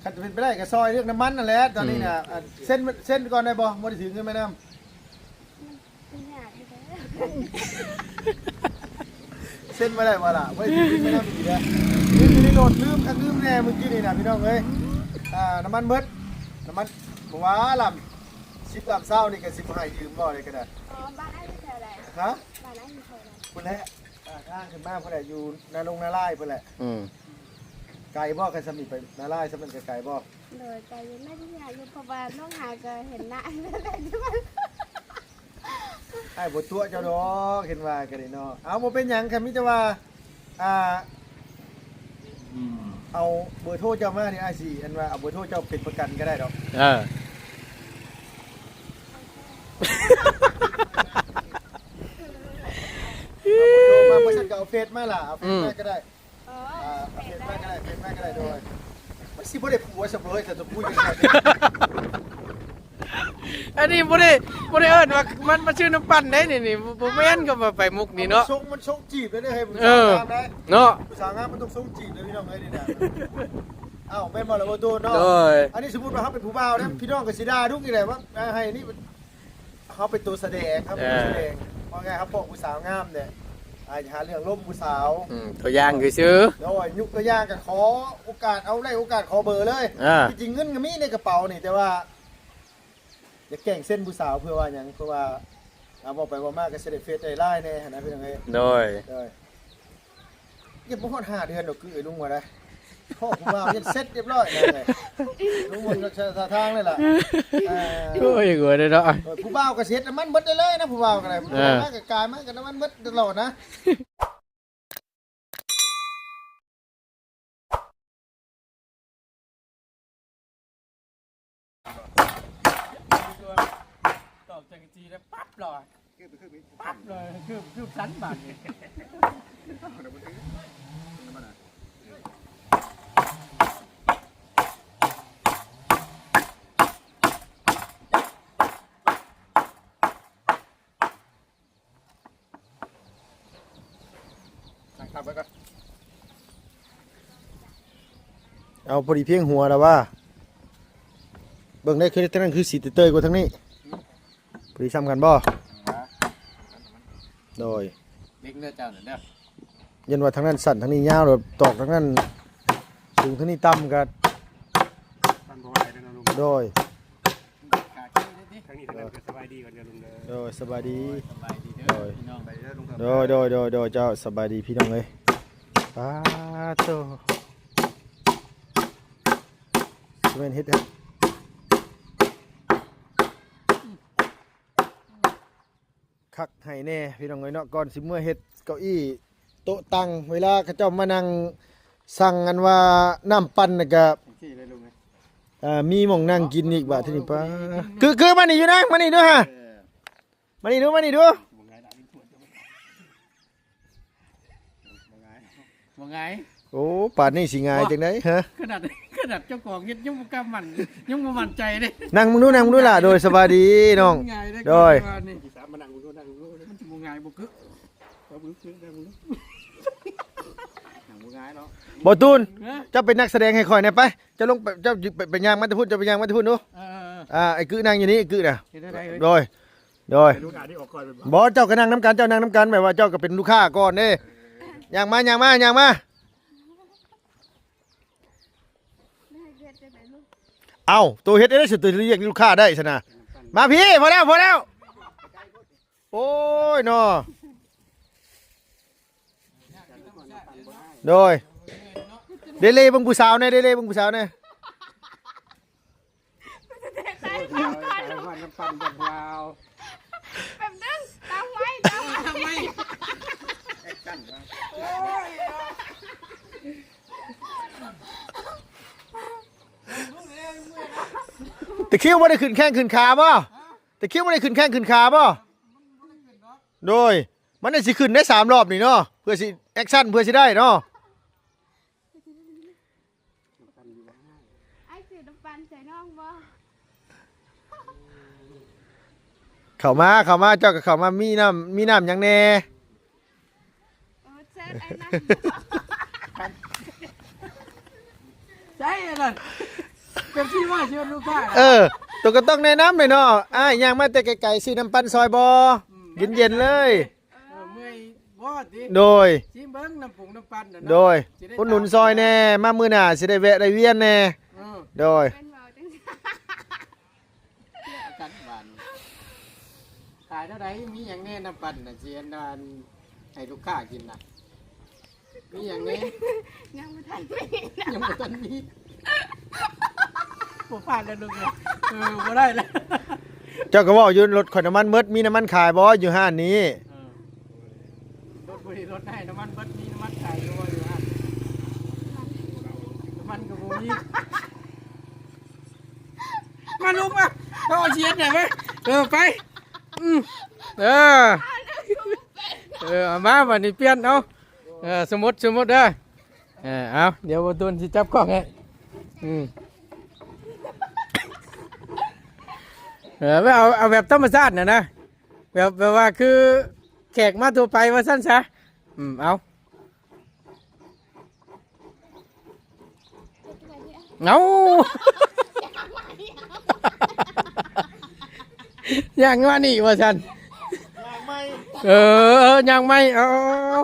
ຄັນເປັນໄປໄດ້ກໍຊ່ອຍເລື່ອງນ້ຳມັນນັ້ນແຫຼະ ຕອນນີ້ນະ ອືມ ອັນ ເຊັນ ເຊັນກ່ອນໄດ້ບໍ່? ບໍ່ໄດ້ຖືເງິນມານຳ. ມັນຍາກຢູ່ເດ້ ເຊັນບໍ່ໄດ້ບໍ່ລະ? ບໍ່ໄດ້ຖືເງິນມານຳອີກແລ້ວ ຢູ່ໃນລົດ ລືມຄັກລືມແນ່ມື້ກີ້ນີ້ນະ ພີ່ນ້ອງເອີຍ. ອ່າ ນ້ຳມັນເບິດ ນ້ຳມັນ ບໍ່ວ່າລຳ ສິບລຳຊາວນີ້ກໍຊິບໍ່ໃຫ້ຢືມບໍ່ໄດ້ກໍໄດ້. ອໍ ບ້ານອ້າຍຢູ່ແຖວໃດ? ຮະ? ບ້ານອ້າຍຢູ່ແຖວໃດ? ພຸ້ນແຫຼະ ອ່າ ທາງຂຶ້ນມາພຸ້ນແຫຼະ ຢູ່ນາລົງນາລາຍພຸ້ນແຫຼະ. ອືມ ໄກບໍ່? ຄັນສ່ຳນີ້ໄປນາລາຍ ສ່ຳນັ້ນກໍໄກບໍ່? ໂດຍ ໄກຢູ່ ໜ້າຈະຍາກຢູ່ ເພາະວ່ານ້ອງຫາກໍເຫັນໜ້າ ອ້າຍບໍ່ຕົວະເຈົ້າດອກ ເຫັນວ່າກໍໄດ້ເນາະ. ເອົາ ບໍ່ເປັນຫຍັງ ກໍມີແຕ່ວ່າ ອ່າ ເອົາເບີໂທເຈົ້າມານີ້ ອ້າຍຊິ ອັນວ່າ ເອົາເບີໂທເຈົ້າເປັນປະກັນກໍໄດ້ດອກ. ເອີ ເອົາເບີໂທມາ ບໍ່ຊັ້ນກໍເອົາເຟສມາລະ ເອົາເຟສມາກໍໄດ້. ອໍ ອ່າ ເຟສມາກໍໄດ້ ເຟສມາກໍໄດ້ ໂດຍ ມັນຊິບໍ່ໄດ້ຜົວຊະເວີຍ ແຕ່ຕົວກູຢູ່ ອັນນີ້ບໍ່ໄດ້ ບໍ່ໄດ້ເອີ້ນວ່າມັນມາຊື້ນ້ຳປັ່ນໄດ໋ນີ້ ນີ້ ບໍ່ ບໍ່ແມ່ນ ກໍວ່າໄປມຸກນີ້ເນາະ. ມັນຊົງ ມັນຊົງຈີບເລີຍເດ້ເຮີ້ຍ ເອີ ຜູ້ສາວງາມໄດ໋ ເນາະ ຜູ້ສາວງາມມັນຕ້ອງຊົງຈີບເລີຍ ພີ່ນ້ອງເອີຍ ນີ້ນະ. ເອົ້າ ແມ່ນບໍ່ລະບໍ່ຕູນເນາະ? ໂດຍ ອັນນີ້ສົມມຸດວ່າເຮົາເປັນຜູ້ບ່າວນະ ພີ່ນ້ອງກໍຊິດ່າດຸອີກແຫຼະວ່າ ອ່າ ໃຫ້ນີ້ ເຮົາເປັນຕົວສະແດງ ເຮົາເປັນຕົວສະແດງ ເອີ ເວົ້າງ່າຍ ເຮົາພໍ້ຜູ້ສາວງາມແຫຼະ ອາ ຫາເລື່ອງລົມຜູ້ສາວ ອືມ ຕົວຢ່າງຊື່ໆ ໂດຍ ຍົກຕົວຢ່າງກໍຂໍໂອກາດ ເອົາໄດ້ໂອກາດຂໍເບີເລີຍ ເອີ ທີ່ຈິງເງິນກໍມີໃນກະເປົານີ້ ແຕ່ວ່າຢາກແກງເຊັນຜູ້ສາວ ເພື່ອວ່າຫຍັງ ເພື່ອວ່າ ເອົາ ເວົ້າໄປເວົ້າມາກໍຊິໄດ້ເຟສໄດ້ລາຍແດ່ຫັ້ນນະ ພີ່ນ້ອງເອີຍ ໂດຍ ໂດຍ. ຍັງບໍ່ຮອດຫ້າເດືອນດອກ ຄືໄອ້ລຸງວ່າໄດ໋ ພໍ້ຜູ້ບ່າວຍັງເສັດຮຽບຮ້ອຍແລ້ວເລີຍ ລຸງເບິ່ງລັກສະນະທ່າທາງແລ້ວລະ ເອີ ໂອ້ຍ ຫົວເດ້ເນາະ ເອີ ຜູ້ບ່າວກໍຊິເຮັດນ້ຳມັນເບິດໄດ້ເລີຍນະ ຜູ້ບ່າວກໍໄດ້ ເອີ ມາກໍກາຍມາກໍນ້ຳມັນເບິດຕະຫຼອດນະ. ຕອກຈັກກະຈີແລ້ວປັບເລີຍ ປັບເລີຍ ຄື ຄືສັນບາດນີ້ ເອົາພໍດີພຽງຫົວລະວ່າ ເບິ່ງໄດ້ຄືທາງນັ້ນຄືຊິເຕີຍກວ່າທາງນີ້ ພໍດີຊ່ຳກັນບໍ່? ໂດຍ ເລັງເດີເຈົ້ານັ້ນເດີ ຢ້ານວ່າທາງນັ້ນສັ້ນ ທາງນີ້ຍາວ ແລ້ວຕອກທາງນັ້ນສູງ ທາງນີ້ຕ່ຳກໍ ມັນບໍ່ໄດ້ເດ້ເນາະລຸງ ໂດຍ ທາງນີ້ທາງນັ້ນກໍສະບາຍດີກ່ອນເດີລຸງເດີ ໂດຍ ສະບາຍດີ ໂດຍ ສະບາຍດີເດີ ໂດຍ ພີ່ນ້ອງ ໂດຍ ໂດຍ ໂດຍ ໂດຍ ເຈົ້າ ສະບາຍດີພີ່ນ້ອງເອີຍ ປາໂຕ ຊິແມ່ນເຮັດ ຄັກໃຫ້ແດ່ພີ່ນ້ອງເອີຍເນາະ ກ່ອນຊິເມືອເຮັດເກົ້າອີ້ໂຕະຕັ່ງ ເວລາເຂົາເຈົ້າມານັ່ງສັ່ງອັນວ່ານ້ຳປັ່ນນະກະ ຈັ່ງຊີ້ເລີຍລຸງເອີຍ ເອີ ມີໝ່ອງນັ່ງກິນອີກບາດທີນີ້ ປາ ຄື ຄື ມານີ້ຢູ່ນາງ ມານີ້ດູຫາ ເອີ ມານີ້ດູ ມານີ້ດູ ບໍ່ງ່າຍ ບໍ່ງ່າຍ ໂອ້ ປານນີ້ຊິງ່າຍຈັ່ງໃດ ຮະ ຂະໜາດ ຂະໜາດເຈົ້າຂອງເຮັດຍັງບໍ່ກ້າໝັ້ນ ຍັງບໍ່ໝັ້ນໃຈເດ້ ນັ່ງເບິ່ງດູ ນັ່ງເບິ່ງດູລະ ໂດຍ ສະບາຍດີນ້ອງ ງ່າຍເດ້ ໂດຍ ມານັ່ງເບິ່ງດູ ນັ່ງເບິ່ງດູ ມັນຊິບໍ່ງ່າຍບໍ່ກຶ ບໍ່ກຶ ນັ່ງເບິ່ງດູ ນັ່ງບໍ່ງ່າຍເນາະ ບໍ່ຕູນ ຮະ ເຈົ້າເປັນນັກສະແດງໃຫ້ຂ້ອຍແດ່ໄປ ເຈົ້າລົງໄປ ເຈົ້າໄປ ໄປຍ່າງມາແຕ່ພຸ້ນ ເຈົ້າໄປຍ່າງມາແຕ່ພຸ້ນດູ ເອີ ອ່າ ໄອ້ກຶນັ່ງຢູ່ນີ້ ໄອ້ກຶນະ ເຮັດແນວໃດເອີຍ ໂດຍ ໂດຍ ລູກຄ້າທີ່ອອກກ່ອນແມ່ນບໍ່? ບໍ່ ເຈົ້າກໍນັ່ງນຳກັນ ເຈົ້ານັ່ງນຳກັນ ແບບວ່າເຈົ້າກໍເປັນລູກຄ້າກ່ອນເດ້ ຍ່າງມາ ຍ່າງມາ ຍ່າງມາ ເອົ້າ ໂຕເຮັດໄດ້ ໂຕຮຽກລູກຄ້າໄດ້ຊັ້ນນະ ມາພີ້ ພໍແລ້ວ ພໍແລ້ວ ໂອ້ຍເນາະ ໂດຍ ເດເລເບິ່ງຜູ້ສາວແດ່ ເດເລເບິ່ງຜູ້ສາວແດ່ ຕາຍ ຕາຍ ຕາຍ ຕາຍ ຕາຍ ຕາຍ ຕາຍ ຕາຍ ແປັບໜຶ່ງ ຕາມໄວ ຕາມໄວ ຕະຄິວບໍ່ໄດ້ຂຶ້ນແຂ້ງຂຶ້ນຂາບໍ່? ຕະຄິວບໍ່ໄດ້ຂຶ້ນແຂ້ງຂຶ້ນຂາບໍ່? ໂດຍ ມັນຊິຂຶ້ນໄດ້ສາມລອບນີ້ເນາະ ເພື່ອຊິແອັກຊັນ ເພື່ອຊິໄດ້ເນາະ. ອ້າຍຊື້ນ້ຳປັ່ນໃສ່ນ້ອງບໍ່? ເຂົ້າມາ ເຂົ້າມາ ເຈົ້າກໍເຂົ້າມາ ມີນ້ຳ ມີນ້ຳຫຍັງແດ່? ເອີ ໃສ່ໄອ້ນັ້ນ ໃສ່ອັນນັ້ນ ເປັບຊີວ່າຊິເປັນລູກຄ້າ ເອີ ໂຕກໍຕ້ອງແນະນຳແຫຼະເນາະ. ອ້າຍຍ່າງມາແຕ່ໄກໆ ຊື້ນ້ຳປັ່ນຊອຍບໍ່? ອືມ ເຢັນໆເລີຍ. ເອີ ເມື່ອຍບໍ່ຕິ? ໂດຍ ຊີມເບິ່ງນ້ຳປຸງນ້ຳປັ່ນນະເນາະ. ໂດຍ ຊິໄດ້ ອຸດໜູນຊອຍແດ່ ຕາມ ມາມື້ໜ້າຊິໄດ້ແວະໄດ້ວຽນແດ່. ເອີ ໂດຍ ແມ່ນເວົ້າຈັ່ງຊັ້ນ. ກັນບາດນີ້ ຂາຍເທົ່າໃດ? ມີຫຍັງແດ່ນ້ຳປັ່ນນະ ຊິອັນ ອັນ ໃຫ້ລູກຄ້າກິນນະ? ມີຫຍັງແດ່? ຍັງບໍ່ທັນມີນະ ຍັງບໍ່ທັນມີ. ບໍ່ຜ່ານແລ້ວລູກເອີຍ. ເອີ ບໍ່ໄດ້ແລ້ວ. ເຈົ້າກໍເວົ້າຢູ່ ລົດຂ້ອຍນ້ຳມັນໝົດ ມີນ້ຳມັນຂາຍບໍ່ຢູ່ຮ້ານນີ້? ເອີ ລົດບໍ່ໄດ້ ລົດໃຫ້ນ້ຳມັນເບິດ ມີນ້ຳມັນຂາຍຢູ່ບໍ່ຢູ່ຫັ້ນ? ນ້ຳມັນກໍບໍ່ມີ. ມາລູກມາ ເອົາເຊຍດແດ່ໄວ້. ເອີ ໄປ ອືມ ເອີ ເອີ ເອົາມາ ບາດນີ້ປ່ຽນເອົາ. ເອີ ສົມມຸດ ສົມມຸດເດີ. ເອີ ເອົາ ດຽວບໍ່ຕູນຊິຈັບກ້ອງໃຫ້. ອືມ ເອີ ເອົາ ເອົາແບບທຳມະຊາດນະນະ ແບບ ແບບວ່າຄືແຂກມາທົ່ວໄປວ່າຊັ້ນຊະ. ອືມ ເອົາ ເອົາ ຍ່າງມານີ້ວ່າຊັ້ນ. ເອີ ຍ່າງໃໝ່ ເອົາ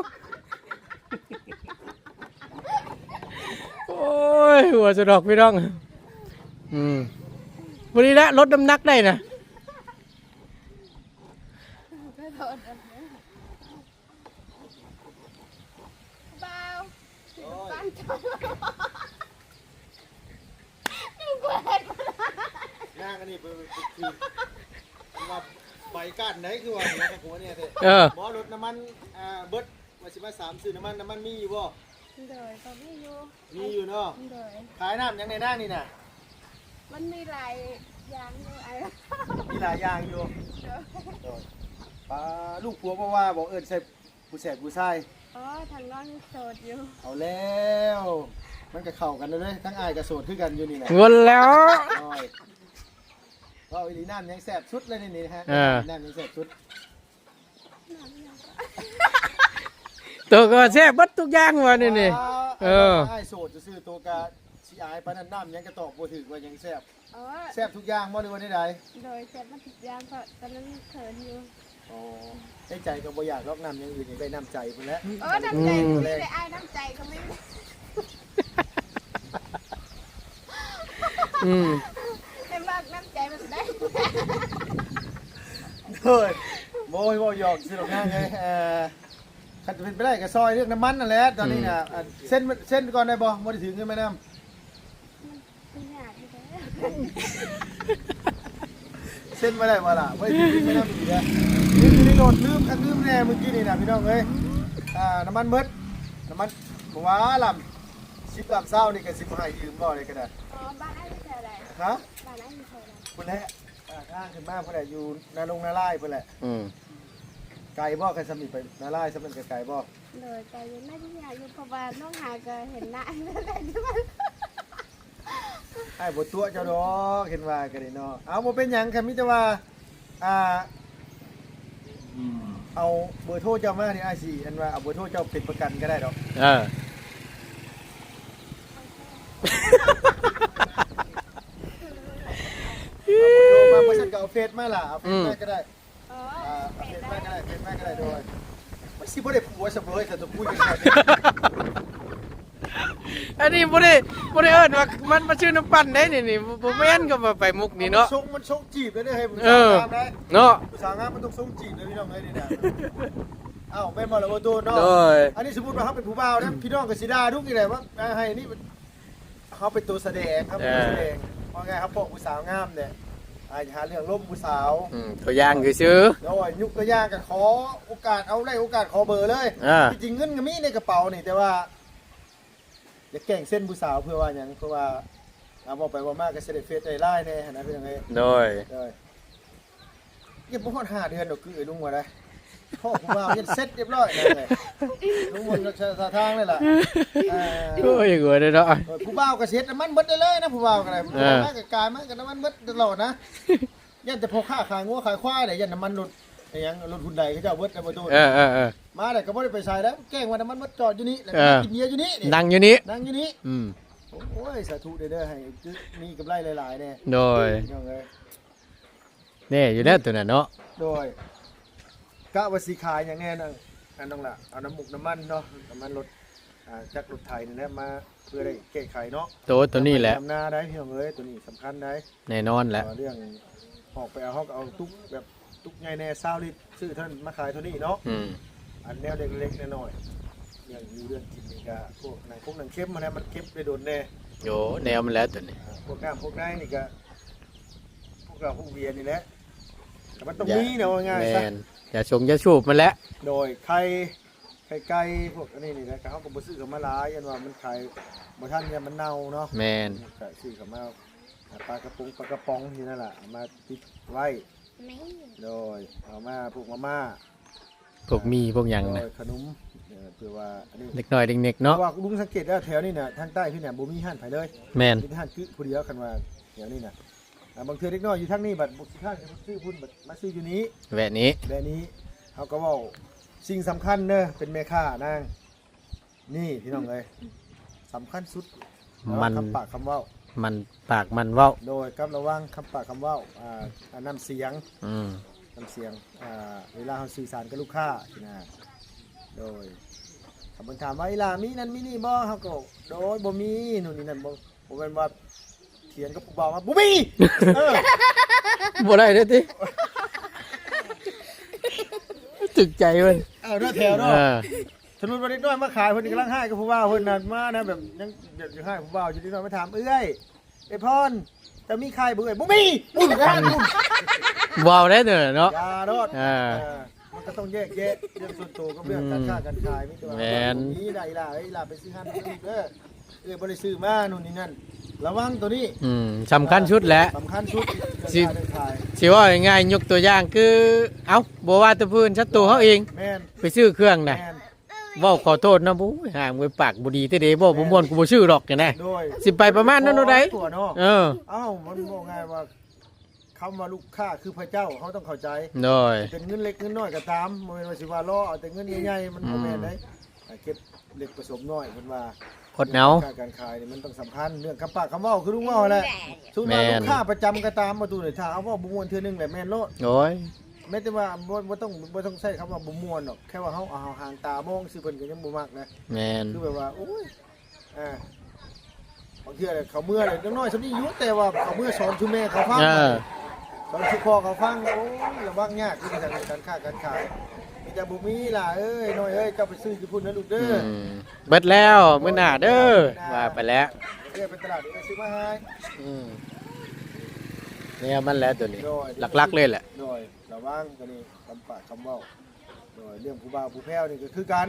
ໂອ້ຍ ຫົວສະດອກພີ່ນ້ອງ. ອືມ ພໍດີລະ ລົດນ້ຳໜັກໄດ້ນະ. ບ່າວ ໂອ້ຍ ປັນຈອຍ ຢູ່ແຂວງ ນາງອັນນີ້ເປັນ ເປັນ ເປັນ ເປັນວ່າໃບກ້ານໃດ ຄືວ່າເນາະ ກັບຫົວນີ້ເດ້. ເອີ ບໍ່ ລົດນ້ຳມັນ ອ່າ ເບິດ ວ່າຊິມາສາມຊື້ນ້ຳມັນ ນ້ຳມັນມີຢູ່ບໍ່? ໂດຍ ກໍມີຢູ່. ມີຢູ່ເນາະ. ໂດຍ ຂາຍນ້ຳຫຍັງແດ່ນາງນີ້ນະ? ມັນມີຫຼາຍຢ່າງຢູ່ອ້າຍ. ມີຫຼາຍຢ່າງຢູ່. ໂດຍ ໂດຍ ປາ ລູກຜົວບໍ່ວ່າບໍ່ ເອີ້ນໃສ່ຜູ້ແສບຜູ້ຊາຍ? ອໍ ທາງນ້ອງຍັງໂສດຢູ່. ເອົາແລ້ວ ມັນກໍເຂົ້າກັນເດ້ ທັງອ້າຍກໍໂສດຄືກັນຢູ່ນີ້ນະ. ງົນແລ້ວ. ໂອ້ຍ ເວົ້າອີ່ຫຼີ ນ້ຳຫຍັງແຊບສຸດເລີຍນີ້ຮະ? ເອີ ນ້ຳຫຍັງແຊບສຸດ? ໂຕກໍແຊບເບິດທຸກຢ່າງວ່ານີ້ນີ້. ວ້າ ເອີ ອ້າຍໂສດຊື່ໆ ໂຕກໍຊິອາຍປານນັ້ນ ນ້ຳຫຍັງກໍຕອບບໍ່ຖືກວ່າຫຍັງແຊບ. ອໍ ແຊບທຸກຢ່າງບໍ່ ຫຼືວ່າແນວໃດ? ໂດຍ ແຊບໝົດທຸກຢ່າງ ເພາະຕອນນັ້ນເຂີນຢູ່. ອໍ ໃນໃຈກໍບໍ່ຢາກດອກ ນ້ຳຢ່າງອື່ນ ຢາກໄດ້ນ້ຳໃຈພຸ້ນແຫຼະ. ໂອ້ ນ້ຳໃຈ ອືມ ມີແຕ່ອ້າຍ ນ້ຳໃຈກໍມີ. ອືມ ເຫັນວ່ານ້ຳໃຈມັນໄດ້. ໂດຍ ໂອ້ຍ ເວົ້າຫຍອກຊື່ດອກນາງເອີຍ. ເອີ ຄັນເປັນໄປໄດ້ກໍຊ່ອຍເລື່ອງນ້ຳມັນນັ້ນແຫຼະ ຕອນນີ້ນະ. ອືມ ອັນ ເຊັນ ເຊັນກ່ອນໄດ້ບໍ່? ບໍ່ໄດ້ຖືເງິນມານຳ. ມັນຍາກຢູ່ເດ້. ເຊັນບໍ່ໄດ້ບໍ່ລະ? ບໍ່ໄດ້ຖືເງິນມານຳອີກເດ້. ຢູ່ໃນລົດ ລືມຄັກລືມແນ່ມື້ກີ້ນີ້ນະ ພີ່ນ້ອງເອີຍ. ອ່າ ນ້ຳມັນໝົດ ນ້ຳມັນບໍ່ວ່າລຳ ສິບລຳຊາວນີ້ກໍຊິບໍ່ໃຫ້ຢືມບໍ່ ໄດ້ກໍໄດ້. ອໍ ບ້ານອ້າຍຢູ່ແຖວໃດ? ຮະ? ບ້ານອ້າຍຢູ່ແຖວໃດ? ພຸ້ນແຫຼະ ອ່າ ທາງຂຶ້ນມາພຸ້ນແຫຼະ ຢູ່ນາລົງນາລາຍພຸ້ນແຫຼະ. ອືມ ໄກບໍ່? ຄັນສ່ຳນີ້ໄປນາລາຍສ່ຳນັ້ນກໍໄກບໍ່? ໂດຍ ໄກຢູ່ ໜ້າຈະຍາກຢູ່ ເພາະວ່ານ້ອງຫາກໍເຫັນໜ້າ ອ້າຍບໍ່ຕົວະເຈົ້າດອກ ເຫັນວ່າກໍໄດ້ເນາະ. ເອົາ ບໍ່ເປັນຫຍັງ ຄັນມີແຕ່ວ່າ ອ່າ ເອົາເບີໂທເຈົ້າມານີ້ ອ້າຍຊິ ອັນວ່າ ເອົາເບີໂທເຈົ້າເປັນປະກັນກໍໄດ້ດອກ. ເອີ ເອົາເບີໂທມາ ບໍ່ຊັ້ນກໍເອົາເຟສມາລະ ເອົາເຟສມາກໍໄດ້. ອໍ ອ່າ ເຟສມາກໍໄດ້ ເຟສມາກໍໄດ້. ໂດຍ ມັນຊິບໍ່ໄດ້ຜົວຊະເວີຍ ຖ້າຕົວຄຸຍກັນແບບນີ້. ອັນນີ້ບໍ່ໄດ້ ບໍ່ໄດ້ເອີ້ນວ່າມັນມາຊື້ນ້ຳປັ່ນໄດ໋ນີ້ ນີ້ ບໍ່ ບໍ່ແມ່ນກໍວ່າໄປມຸກນີ້ເນາະ. ມັນຊົງ ມັນຊົງຈີບເດ້ ເອີ ເນາະ ຜູ້ສາວງາມມັນຕ້ອງຊົງຈີບເດ້ ພີ່ນ້ອງເອີຍ ນີ້ນະ. ອ້າວ ແມ່ນບໍ່ລະ ບໍ່ໂຕເນາະ? ໂດຍ ອັນນີ້ສົມມຸດວ່າເຮົາເປັນຜູ້ບ່າວນະ ພີ່ນ້ອງກໍຊິດ່າດຸອີກແຫຼະ ວ່າໃຫ້ນີ້ ເຮົາເປັນຕົວສະແດງ ເຮົາເປັນຕົວສະແດງ. ເອີ ວ່າໄງ ເຮົາພໍ້ຜູ້ສາວງາມແຫຼະ ອາ ຫາເລື່ອງລົມຜູ້ສາວ. ອືມ ຕົວຢ່າງຊື່ໆ. ໂດຍ ຍົກຕົວຢ່າງກໍຂໍໂອກາດ ເອົາໄດ້ໂອກາດຂໍເບີເລີຍ. ເອີ ທີ່ຈິງເງິນກໍມີໃນກະເປົານີ້ ແຕ່ວ່າຢາກແກ້ງເຊັນຜູ້ສາວ ເພື່ອວ່າຫຍັງ? ເພື່ອວ່າ ເອົາ ເວົ້າໄປເວົ້າມາກໍຊິໄດ້ເຟສໄດ້ລາຍແດ່ຫັ້ນນະ ພີ່ນ້ອງເອີຍ. ໂດຍ ໂດຍ. ຍັງບໍ່ຮອດຫ້າເດືອນດອກ ຄືໄອ້ລຸງວ່າໄດ໋ ພໍ້ຜູ້ບ່າວເຮັດເສັດຮຽບຮ້ອຍແລ້ວແຫຼະ ລຸງເບິ່ງລັກສະນະທ່າທາງແລ້ວລະ. ອ່າ ໂອ້ຍ ຫົວເດ້ເນາະ. ເອີ ຜູ້ບ່າວກໍຊິເຮັດນ້ຳມັນເບິດໄດ້ເລີຍນະ ຜູ້ບ່າວກໍໄດ້. ເອີ ມາກໍກາຍມາກໍນ້ຳມັນເບິດຕະຫຼອດນະ. ຢ້ານແຕ່ພໍ່ຄ້າຂາຍງົວຂາຍຄວາຍແຫຼະ ຢ້ານນ້ຳມັນລົດ ອີຫຍັງ ລົດຮຸນໄດເຂົາເຈົ້າເບິດແລ້ວບໍ່ໂຕ. ເອີໆໆ ມາແລ້ວກໍບໍ່ໄດ້ໄປໃສແລ້ວ ແຈ້ງວ່ານ້ຳມັນເບິດ ຈອດຢູ່ນີ້ ແລ້ວກໍ ເອີ ມາກິນເບຍຢູ່ນີ້ ນີ້ ນັ່ງຢູ່ນີ້ ນັ່ງຢູ່ນີ້. ອືມ ໂອ້ຍ ສາທຸເດີ້ ໃຫ້ມີກຳໄລຫຼາຍໆແດ່ ໂດຍ ພີ່ນ້ອງເອີຍ ແນ່ຢູ່ແລ້ວໂຕນັ້ນເນາະ ໂດຍ ກະວ່າຊິຂາຍຫຍັງແນ່ນະ ອັນນັ້ນລະ ເອົານ້ຳໝົກນ້ຳມັນເນາະ ນ້ຳມັນລົດ ອ່າ ຈັກລົດໄຖນີ້ແຫຼະ ມາເພື່ອໄດ້ແກ້ໄຂເນາະ ໂຕ ໂຕນີ້ແຫຼະ ທຳນາໄດ໋ ພີ່ນ້ອງເອີຍ ໂຕນີ້ສຳຄັນໄດ໋ ແນ່ນອນແຫຼະ ເອີ ເລື່ອງອອກໄປເອົາ ເຮົາກໍເອົາຕຸກແບບ ຕຸກໃຫຍ່ແດ່ ຊາວລິດ ຊື້ເທົ່ານັ້ນມາຂາຍເທົ່ານີ້ເນາະ ອືມ ອັນແນວເລັກໆນ້ອຍໆ ເລື່ອງຢູ່ເລື່ອງກິນນີ້ກະ ພວກໜັງຄົງໜັງເຂັມຫັ້ນແຫຼະ ມັນເກັບໄດ້ດົນແດ່ ໂອ້ ແນວມັນແຫຼະໂຕນີ້ ອ່າ ພວກນ້ຳພວກໃນນີ້ກະ ພວກເຫຼົ້າພວກເບຍນີ້ແຫຼະ ແຕ່ມັນຕ້ອງມີນະ ເວົ້າງ່າຍຊະ ແມ່ນ ຢາຊົງຢາສູບມັນແຫຼະ ໂດຍ ໄຂ່ ໄຂ່ໄກ່ ພວກອັນນີ້ນີ້ແຫຼະ ກະເຮົາກໍບໍ່ຊື້ເຂົ້າມາຫຼາຍ ຢ້ານວ່າມັນຂາຍບໍ່ທັນ ຢ້ານມັນເນົ່າເນາະ ແມ່ນ ກະຊື້ເຂົ້າມາ ອ່າ ປາກະປົງ ປາກະປ໋ອງຢູ່ນັ້ນລະ ເອົາມາຕິດໄວ້ ແມ່ນ ໂດຍ ເອົາມາພວກມາມ່າ ພວກໝີ່ພວກຫຍັງນະ ໂດຍ ຂະໜົມ ເອີ ເພື່ອວ່າອັນນີ້ ເດັກນ້ອຍເດັກເນັກເນາະ ເພາະວ່າລຸງສັງເກດແລ້ວແຖວນີ້ນະ ທາງໃຕ້ພີ້ນະ ບໍ່ມີຮ້ານໃຜເລີຍ ແມ່ນ ມີແຕ່ຮ້ານກຶຜູ້ດຽວ ຄັນວ່າແຖວນີ້ນະ ອ່າ ບາງເທື່ອເດັກນ້ອຍຢູ່ທາງນີ້ບັດບໍ່ຂີ້ຄ້ານຊື້ພຸ້ນ ບັດມາຊື້ຢູ່ນີ້ ແວະນີ້ ແວະນີ້ ເຮົາກໍເວົ້າສິ່ງສຳຄັນເດີ້ ເປັນແມ່ຄ້ານາງ ນີ້ພີ່ນ້ອງເອີຍ ສຳຄັນສຸດ ມັນ ລະວັງຄຳປາກຄຳເວົ້າ ມັນປາກມັນເວົ້າ ໂດຍ ກັບລະວັງຄຳປາກຄຳເວົ້າ ອ່າ ນ້ຳສຽງ ອືມ ນ້ຳສຽງ ອ່າ ເວລາເຮົາສື່ສານກັບລູກຄ້າຊີ້ນະ ໂດຍ ຖ້າເພິ່ນຖາມວ່າ ອີ່ຫຼ້າມີນັ້ນມີນີ້ບໍ່ ເຮົາກໍ ໂດຍ ບໍ່ມີ ໂນ່ນນີ້ນັ້ນ ບໍ່ ບໍ່ແມ່ນວ່າຖຽງກັບຜູ້ບ່າວວ່າ ບໍ່ມີ ເອີ ບໍ່ໄດ້ເດ້ຕິ ຖືກໃຈເພິ່ນ ເອີ ເດີແຖວເນາະ ເອີ ສົມມຸດວ່າເດັກນ້ອຍມາຂາຍ ເພິ່ນກຳລັງຮ້າຍກັບຜູ້ບ່າວເພິ່ນນະ ມານະ ແບບຍັງຢາກຮ້າຍຜູ້ບ່າວຢູ່ ເດັກນ້ອຍມາຖາມ ເອື້ອຍ ເອື້ອຍພອນ ເຈົ້າມີໄຂ່ບໍ່ເອື້ອຍ? ບໍ່ມີ ປຸ້ນ ຮ້ານປຸ້ນ ເວົ້າໄດ້ເດີເນາະ ຢ່າໂລດ ເອີ ເອີ ມັນກໍຕ້ອງແຍກແຍະເລື່ອງສ່ວນໂຕກັບເລື່ອງການຄ້າການຂາຍ ອືມ ມີແຕ່ວ່າ ແມ່ນ ບໍ່ມີ ອີ່ຫຼ້າ ອີ່ຫຼ້າ ໄປຊື້ຮ້ານນັ້ນເດີ້ ເອື້ອຍບໍ່ໄດ້ຊື້ມາ ໂນ່ນນີ້ນັ້ນ ລະວັງໂຕນີ້ ອືມ ສຳຄັນສຸດແຫຼະ ສຳຄັນສຸດ ຊິ ເລື່ອງຄ້າເລື່ອງຂາຍ ຊິເວົ້າງ່າຍໆ ຍົກຕົວຢ່າງຄື ເອົ້າ ບໍ່ວ່າແຕ່ຜູ້ອື່ນ ສັດໂຕເຮົາເອງ ແມ່ນ ໄປຊື້ເຄື່ອງນະ ແມ່ນ ເວົ້າຂໍໂທດນຳ ໂອ້ຍ ຫ້າມເວີຍ ປາກບໍ່ດີແທ້ເດ ເວົ້າບໍ່ມ່ວນ ແມ່ນ ກູບໍ່ຊື້ດອກ ຈັ່ງໃດ ໂດຍ ຊິໄປປະມານນັ້ນໂດໃດ ເນາະ ເອີ ເອົ້າ ມັນເວົ້າງ່າຍວ່າ ຄຳວ່າລູກຄ້າຄືພະເຈົ້າ ເຮົາຕ້ອງເຂົ້າໃຈ ໂດຍ ເປັນເງິນເລັກເງິນນ້ອຍກໍຕາມ ບໍ່ແມ່ນວ່າຊິວ່າລໍເອົາແຕ່ເງິນໃຫຍ່ໆ ມັນ ອືມ ບໍ່ແມ່ນເດ້ ເກັບເລັກປະສົມນ້ອຍ ເພິ່ນວ່າ ຄົດເອົາ ການຄ້າການຂາຍນີ້ມັນຕ້ອງສຳຄັນ ເລື່ອງຄຳປາກຄຳເວົ້າ ຄືລຸງເວົ້າຫັ້ນແຫຼະ ສົມມຸດວ່າ ແມ່ນ ລູກຄ້າປະຈຳກໍຕາມ ບໍ່ຕູ້ນີ້ ຖ້າເຮົາເວົ້າບໍ່ມ່ວນເທື່ອໜຶ່ງແຫຼະ ແມ່ນໂລດ ໂດຍ ແມ້ແຕ່ວ່າບໍ່ ບໍ່ຕ້ອງ ບໍ່ຕ້ອງໃຊ້ຄຳວ່າບໍ່ມ່ວນດອກ ແຄ່ວ່າເຮົາເອົາຫາງຕາມອງຊື່ ເພິ່ນກໍຍັງບໍ່ມັກນະ ແມ່ນ ຄືແບບວ່າ ໂອ້ຍ ອ່າ ບາງເທື່ອເຂົາເມືອເດັກນ້ອຍສ່ຳນີ້ຢູ່ ແຕ່ວ່າເຂົາເມືອສອນສູ່ແມ່ເຂົາຟັງ ເອີ ສອນສູ່ພໍ່ເຂົາຟັງ ໂອ້ຍ ລະວັງຍາກຢູ່ທາງການຄ້າການຂາຍ ມີແຕ່ບໍ່ມີຫຼ້າເອີຍ ນ້ອຍເອີຍ ເຈົ້າໄປຊື້ຢູ່ພຸ້ນເດີລູກເດີ ອືມ ເບິດແລ້ວ ມື້ໜ້າເດີ ມື້ໜ້າ ວ່າໄປແລ້ວ ເອື້ອຍໄປຕະຫຼາດ ເອື້ອຍຊື້ມາໃຫ້ ອືມ ແນວມັນແຫຼະໂຕນີ້ ໂດຍ ຫຼັກໆເລີຍແຫຼະ ໂດຍ ລະວັງໂຕນີ້ ຄຳປາກຄຳເວົ້າ ໂດຍ ເລື່ອງຜູ້ບ່າວຜູ້ແພ້ວນີ້ກໍຄືກັນ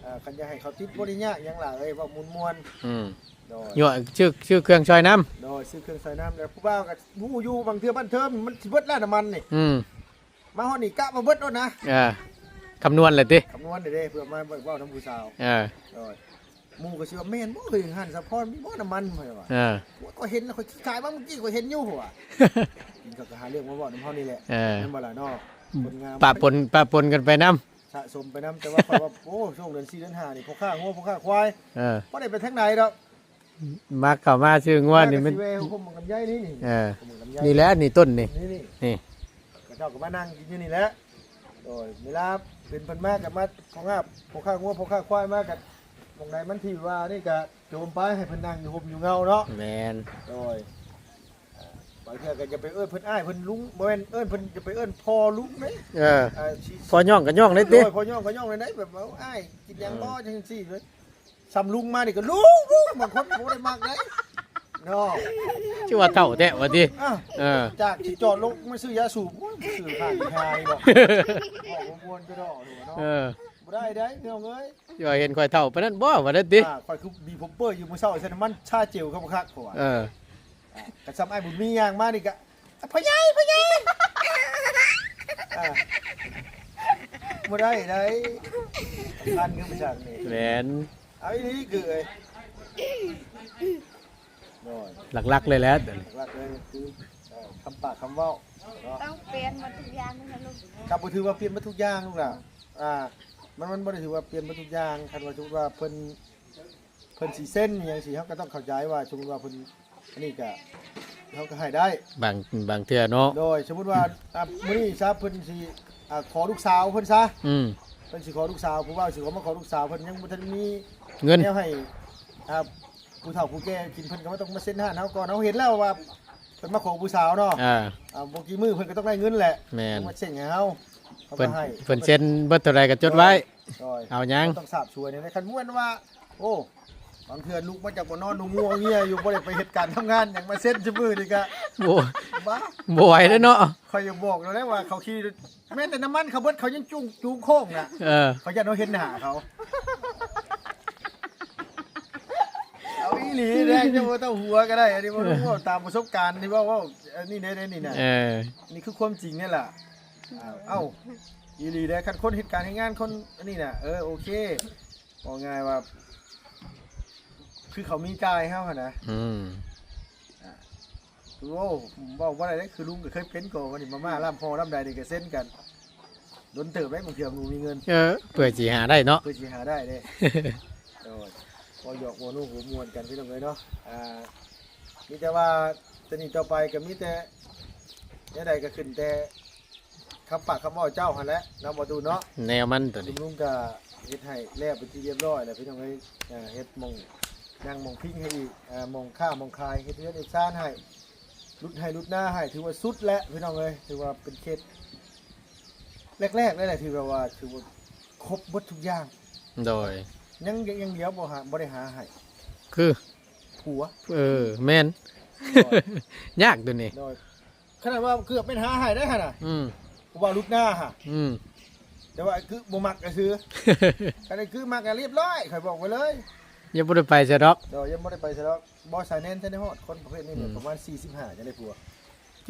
ອ່າ ຄັນຢາກໃຫ້ເຂົາຕິດບໍ່ໄດ້ຍາກຫຍັງຫຼາຍເອີຍ ເວົ້າມ່ວນໆ ອືມ ໂດຍ ຍົວະ ຊື້ ຊື້ເຄື່ອງຊ່ອຍນຳ ໂດຍ ຊື້ເຄື່ອງຊ່ອຍນຳ ແລ້ວຜູ້ບ່າວກໍຮູ້ຢູ່ ບາງເທື່ອບັ້ນເທີມມັນຊິເບິດແລ້ວນ້ຳມັນນີ້ ອືມ ມາຮອດນີ້ກະວ່າເບິດໂລດນະ ເອີ ຄຳນວນແຫຼະຕິ ຄຳນວນເດ້ ເພື່ອມາເວົ້ານຳຜູ້ສາວ ເອີ ໂດຍ ໝູ່ກໍຊິວ່າແມ່ນບໍ່ ເຮີຍ ຮ້ານສາວພອນມີບໍ່ນ້ຳມັນ ຂ້ອຍວ່າ ເອີ ໂອ້ຍ ຂ້ອຍເຫັນ ຂ້ອຍຂາຍມາມື້ກີ້ ຂ້ອຍເຫັນຢູ່ ເຂົາວ່າ ກິນເຂົາກໍຫາເລື່ອງມາເວົ້ານຳເຮົານີ້ແຫຼະ ເອີ ແມ່ນບໍ່ລະເນາະ ຄົນງາມ ປະປົນ ປະປົນກັນໄປນຳ ສະສົມໄປນຳ ແຕ່ວ່າຂ້ອຍວ່າ ໂອ້ ຊ່ວງເດືອນສີ່ເດືອນຫ້ານີ້ ພໍ່ຄ້າງົວ ພໍ່ຄ້າຄວາຍ ເອີ ບໍ່ໄດ້ໄປທາງໃດດອກ ມັກເຂົ້າມາຊື້ງົວນີ້ມັນ ແມ່ກໍຊິແວ່ຫົວໂພນບັກລຳໄຍນີ້ ນີ້ ເອີ ຫົວໂພນບັກລຳໄຍ ນີ້ແຫຼະ ນີ້ຕົ້ນນີ້ ນີ້ ນີ້ ນີ້ ເຂົາເຈົ້າກໍມານັ່ງກິນຢູ່ນີ້ແຫຼະ ໂດຍ ເວລາເປັນເພິ່ນມາກໍມາ ພໍ່ຄ້າ ພໍ່ຄ້າງົວ ພໍ່ຄ້າຄວາຍມາກໍ ໝ່ອງໃດມັນທີ່ວ່ານີ້ກໍໂຈມໄປ ໃຫ້ເພິ່ນນັ່ງຢູ່ຮົ່ມຢູ່ເງົາເນາະ ແມ່ນ ໂດຍ ອ່າ ບາງເທື່ອກໍຢ່າໄປເອີ້ນເພິ່ນອ້າຍເພິ່ນລຸງ ບໍ່ແມ່ນເອີ້ນເພິ່ນ ຢ່າໄປເອີ້ນພໍ່ລຸງເດ້ ເອີ ອ່າ ຊິ ພໍ່ຍ້ອງກໍຍ້ອງໄດ້ຕິ ໂດຍ ພໍ່ຍ້ອງກໍຍ້ອງໄດ້ ແບບວ່າ ອ້າຍກິນຫຍັງບໍ່ ອືມ ຈັ່ງຊີ້ເລີຍ ສ່ຳລຸງມານີ້ກໍ ລຸງ ລຸງ ບາງຄົນກໍບໍ່ໄດ້ມັກເດ້ເນາະ ຊື່ວ່າເຖົ້າແທ້ວ່າຕິ ອ່າ ເອີ ຈາກຊິຈອດລົງມາຊື້ຢາສູບ ໂອ້ຍ ຊື້ຂ້າງທາງນີ້ເນາະ ເວົ້າບໍ່ມ່ວນໄປດອກເນາະ ເອີ ບໍ່ໄດ້ເດ້ພີ່ນ້ອງເອີຍ ຊິວ່າເຫັນຂ້ອຍເຖົ້າປານນັ້ນບໍ່ ວ່າຊັ້ນຕິ ອ່າ ຂ້ອຍຄືບີໂພມເປີຢູ່ມື້ເຊົ້າ ໃສ່ນ້ຳມັນຊາເຈວຄັກໆ ເອີ ອ່າ ກໍສ່ຳອ້າຍບຸນມີຍ່າງມານີ້ກໍ ພໍ່ໃຫຍ່ ພໍ່ໃຫຍ່ ອ່າ ບໍ່ໄດ້ໃດສຳຄັນຄືມັນຈັ່ງນີ້ ແມ່ນ ເອົາອີ່ຫຼີຄືເອີຍ ໂດຍ ຫຼັກໆເລີຍແຫຼະ ຫຼັກໆເລີຍຄື ເອີ ຄຳປາກຄຳເວົ້າເນາະ ຕ້ອງປ່ຽນໝົດທຸກຢ່າງນະລູກ ກໍບໍ່ຖືວ່າປ່ຽນໝົດທຸກຢ່າງລູກຫຼ້າ ອ່າ ມັນ ມັນບໍ່ໄດ້ຖືວ່າປ່ຽນໝົດທຸກຢ່າງ ຄັນວ່າສົມມຸດວ່າເພິ່ນ ເພິ່ນຊິເຊັນອີ່ຫຍັງຊີ້ ເຮົາກໍຕ້ອງເຂົ້າໃຈວ່າ ສົມມຸດວ່າເພິ່ນ ອັນນີ້ກໍ ເຮົາກໍໃຫ້ໄດ້ ບາງ ບາງເທື່ອເນາະ ໂດຍ ສົມມຸດວ່າ ອ່າ ມື້ນີ້ຊະ ເພິ່ນຊິ ອ່າ ຂໍລູກສາວເພິ່ນຊະ ອືມ ເພິ່ນຊິຂໍລູກສາວ ຜູ້ບ່າວຊິເຂົ້າມາຂໍລູກສາວ ເພິ່ນຍັງບໍ່ທັນມີເງິນແນວໃຫ້ ອ່າ ຜູ້ເຖົ້າຜູ້ແກ່ກິນ ເພິ່ນກໍບໍ່ຕ້ອງມາເຊັນຮ້ານເຮົາກ່ອນ ເຮົາເຫັນແລ້ວວ່າ ເພິ່ນມາຂໍຜູ້ສາວເນາະ ອ່າ ອ່າ ບໍ່ກີ່ມື້ເພິ່ນກໍຕ້ອງໄດ້ເງິນແຫຼະ ແມ່ນ ມາເຊັນໃຫ້ເຮົາ ເພິ່ນ ເພິ່ນເຊັນເບິດເທົ່າໃດກໍຈົດໄວ້ ໂດຍ ເອົາຫຍັງ ຕ້ອງສາບສວຍນີ້ ຄັນແມ່ນວ່າ ໂອ້ ບາງເທື່ອລຸກມາຈາກບ່ອນນອນ ງົວເງຍຢູ່ ບໍ່ໄດ້ໄປເຮັດການທຳງານຫຍັງ ມາເຊັນຊຸມື້ນີ້ກະ ໂອ້ ບ້າ ບໍ່ໄຫວແລ້ວເນາະ ຂ້ອຍຢາກບອກແລ້ວແຫຼະວ່າ ເຂົາຂີ່ ແມ່ນແຕ່ນ້ຳມັນເຂົາເບິດ ເຂົາຍັງຈູງ ຈູງໂຄ້ງນະ ເອີ ເຂົາຢ້ານເຮົາເຫັນໜ້າເຂົາ ເອົາອີ່ຫຼີເດ້ ເຈົ້າບໍ່ຕ້ອງຫົວກໍໄດ້ ອັນນີ້ເວົ້າ ເວົ້າຕາມປະສົບການທີ່ເວົ້າ ເວົ້າ ອັນນີ້ເດ້ ນີ້ນະ ເອີ ນີ້ຄືຄວາມຈິງນີ້ລະ ເອົ້າ ອີ່ຫຼີເດ້ ຄັນຄົນເຮັດການເຮັດງານ ຄົນອັນນີ້ນະ ເອີ ໂອເຄ ເວົ້າງ່າຍວ່າ ຄືເຂົາມີຈ່າຍເຮົາຫັ້ນນະ ອືມ ອ່າ ໂອ້ ເວົ້າບໍ່ໄດ້ເດ້ ຄືລຸງກໍເຄີຍເປັນກໍ ອັນນີ້ມາມ່າລ້ຳພໍ້ລ້ຳໃດນີ້ກໍເຊັນກັນ ດົນເຕີບໄດ໋ ບາງເທື່ອບໍ່ມີເງິນ ເອີ ເພື່ອຊິຫາໄດ້ເນາະ ເພື່ອຊິຫາໄດ້ເດ້ ໂດຍ ເວົ້າຫຍອກເວົ້າໜູຫົວມ່ວນກັນ ພີ່ນ້ອງເອີຍເນາະ ອ່າ ມີແຕ່ວ່າ ແຕ່ນີ້ຕໍ່ໄປກໍມີແຕ່ ແນວໃດກໍຂຶ້ນແຕ່ ຄຳປາກຄຳເວົ້າເຈົ້າຫັ້ນແຫຼະເນາະ ບໍ່ຕູ້ເນາະ ແນວມັນຕົວນີ້ ລຸງກໍເຮັດໃຫ້ແລ້ວເປັນທີ່ຮຽບຮ້ອຍແລ້ວ ພີ່ນ້ອງເອີຍ ເຮັດໝ່ອງນັ່ງໝ່ອງພິງໃຫ້ອີກ ໝ່ອງຄ້າໝ່ອງຂາຍ ເຮັດເຮືອນເຮັດຊານໃຫ້ ຫຼຸດໄຮ່ຫຼຸດນາໃຫ້ ຖືວ່າສຸດແລ້ວ ພີ່ນ້ອງເອີຍ ຖືວ່າເປັນເຂດແລກໆເລີຍແຫຼະ ຖືວ່າ ວ່າ ຖືວ່າຄົບເບິດທຸກຢ່າງ ໂດຍ ຍັງ ຍັງດຽວບໍ່ຫາ ບໍ່ໄດ້ຫາໃຫ້ ຄື ຜົວ ເອີ ແມ່ນ ໂດຍ ຍາກຕົວນີ້ ໂດຍ ຂະໜາດວ່າເກືອບແມ່ນຫາໃຫ້ໄດ້ຫັ້ນນະ ອືມ ເພາະວ່າຫຼຸດໜ້າຫະ ອືມ ແຕ່ວ່າຄືບໍ່ມັກຊື່ໆ ຄັນຄືມັກລຽບຮ້ອຍ ຂ້ອຍບອກໄວ້ເລີຍ ຍັງບໍ່ໄດ້ໄປໃສດອກ ໂດຍ ຍັງບໍ່ໄດ້ໄປໃສດອກ ບໍ່ ສາຍແນນທັນໄດ້ຮອດ ຄົນປະເພດນີ້ແບບ ອືມ ປະມານສີ່ສິບຫ້າຈັ່ງໄດ້ຜົວ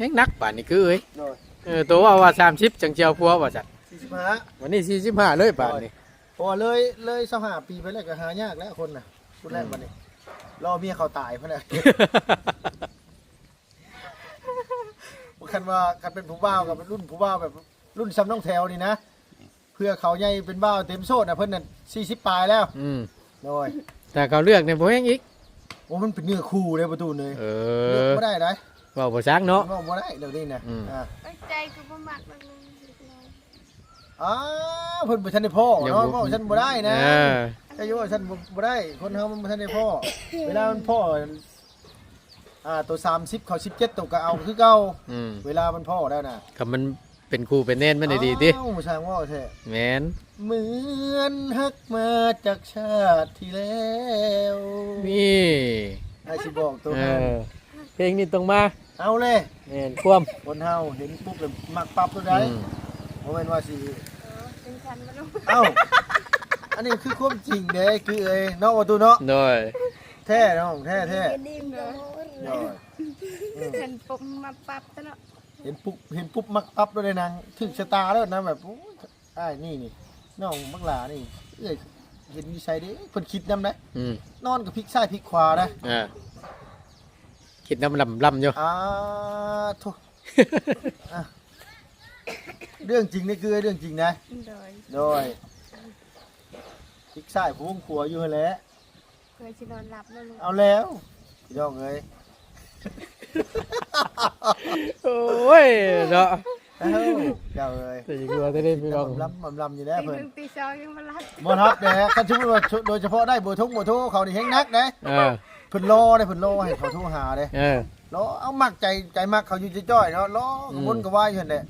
ຍັງໜັກປານນີ້ຄືເອີຍ ໂດຍ ເອີ ໂຕເວົ້າວ່າສາມສິບຈັ່ງຊິເອົາຜົວວ່າຊັ້ນ ສີ່ສິບຫ້າ ບັດນີ້ສີ່ສິບຫ້າເລີຍປານນີ້ ໂດຍ ເພາະວ່າເລີຍ ເລີຍຊາວຫ້າປີໄປແລ້ວກໍຫາຍາກແລ້ວຄົນນະ ຜູ້ແລກ ອືມ ບັດນີ້ ລໍເມຍເຂົາຕາຍພຸ້ນແຫຼະ ຄັນວ່າ ຄັນເປັນຜູ້ບ່າວກໍເປັນລຸ້ນຜູ້ບ່າວແບບລຸ້ນຊ່ຳນ້ອງແຖວນີ້ນະ ເພື່ອເຂົາໃຫຍ່ເປັນບ່າວເຕັມໂຊດນະ ເພິ່ນນັ້ນສີ່ສິບປາຍແລ້ວ ອືມ ໂດຍ ຖ້າເຂົາເລືອກນີ້ບໍ່ແຮງອີກ ໂອ້ ມັນເປັນເນື້ອຄູ່ເດ້ປະຕູເອີຍ ເອີ ເລືອກບໍ່ໄດ້ໃດ ເວົ້າບໍ່ຊັກເນາະ ເວົ້າບໍ່ໄດ້ດອກນີ້ນະ ອືມ ອ່າ ໃຈກໍບໍ່ມັກດອກ ອ້າວ ເພິ່ນບໍ່ທັນໄດ້ພໍ້ເນາະ ເວົ້າຊັ້ນບໍ່ໄດ້ນະ ເອີ ເຈົ້າຢູ່ວ່າຊັ້ນບໍ່ ບໍ່ໄດ້ ຄົນເຮົາມັນບໍ່ທັນໄດ້ພໍ້ ເວລາມັນພໍ້ ອ່າ ໂຕສາມສິບເຂົ້າສິບເຈັດ ໂຕກໍເອົາຄືເກົ່າ ອືມ ເວລາມັນພໍ້ແລ້ວນະ ຄັນມັນເປັນຄູ່ເປັນແນນມັນໄດ້ດີຕິ ອ້າວ ຊ່າງເວົ້າແທ້ ແມ່ນ ເໝືອນຮັກມາຈາກຊາດທີ່ແລ້ວ ນີ້ ອ້າຍຊິບອກໂຕນັ້ນ ເອີ ເພງນີ້ຕ້ອງມາ ເອົາແຫຼະ ແມ່ນຄວາມ ຄົນເຮົາເຫັນປຸບແລ້ວມັກປັບໂລດໃດ ອືມ ບໍ່ແມ່ນວ່າຊິ ເອີ ເປັນຊັ້ນບໍ່ລູກ ເອົ້າ ອັນນີ້ຄືຄວາມຈິງເດ້ ຄືເອີຍເນາະ ປະຕູເນາະ ໂດຍ ແທ້ນ້ອງ ແທ້ໆ ໂດຍ ເຫັນປຸບມັກປັບເນາະ ເຫັນປຸບ ເຫັນປຸບມັກປັບໂລດໃດນາງ ຖືກຊະຕາໂລດນາງ ແບບ ໂອ້ຍ ອ້າຍນີ້ນີ້ ນ້ອງບັກຫຼ້ານີ້ ເອື້ອຍເຫັນຢູ່ໃສເດ້ ເພິ່ນຄິດນຳໃດ ອືມ ນອນກໍພິກຊ້າຍພິກຂວານະ ອ່າ ຄິດນຳລຳໆຢູ່ ອ່າ ໂທ້ ອ່ະ ເລື່ອງຈິງນີ້ຄືເລື່ອງຈິງນະ ໂດຍ ໂດຍ ພິກຊ້າຍໂພງຂວາຢູ່ຫັ້ນແຫຼະ ເພື່ອຊິນອນຫຼັບເນາະລູກ ເອົາແລ້ວ ພີ່ນ້ອງເອີຍ ໂອ້ຍເນາະ ເອົ້າ ເຈົ້າເອີຍ ແຕ່ຢ່າກົວແຕ່ເດ້ພີ່ນ້ອງ ລຳໆ ລຳໆຢູ່ແລ້ວ ຕີໜຶ່ງ ເພິ່ນ ຕີສອງຍັງບໍ່ຫຼັບ ບໍ່ຫຼັບແດ່ ຄັນສົມມຸດວ່າ ໂດຍສະເພາະໄດ້ເບີທົ່ງເບີໂທເຂົານີ້ແຮງໜັກເດ້ ເອີ ເພິ່ນລໍເດ້ ເພິ່ນລໍໃຫ້ເຂົາໂທຫາເດ້ ເອີ ລໍເອົາມັກໃຈ ໃຈມັກເຂົາຢູ່ຈ້ອຍໆເນາະ ລໍ ອືມ ກະວົນກະວາຍຢູ່ຫັ້ນແຫຼະ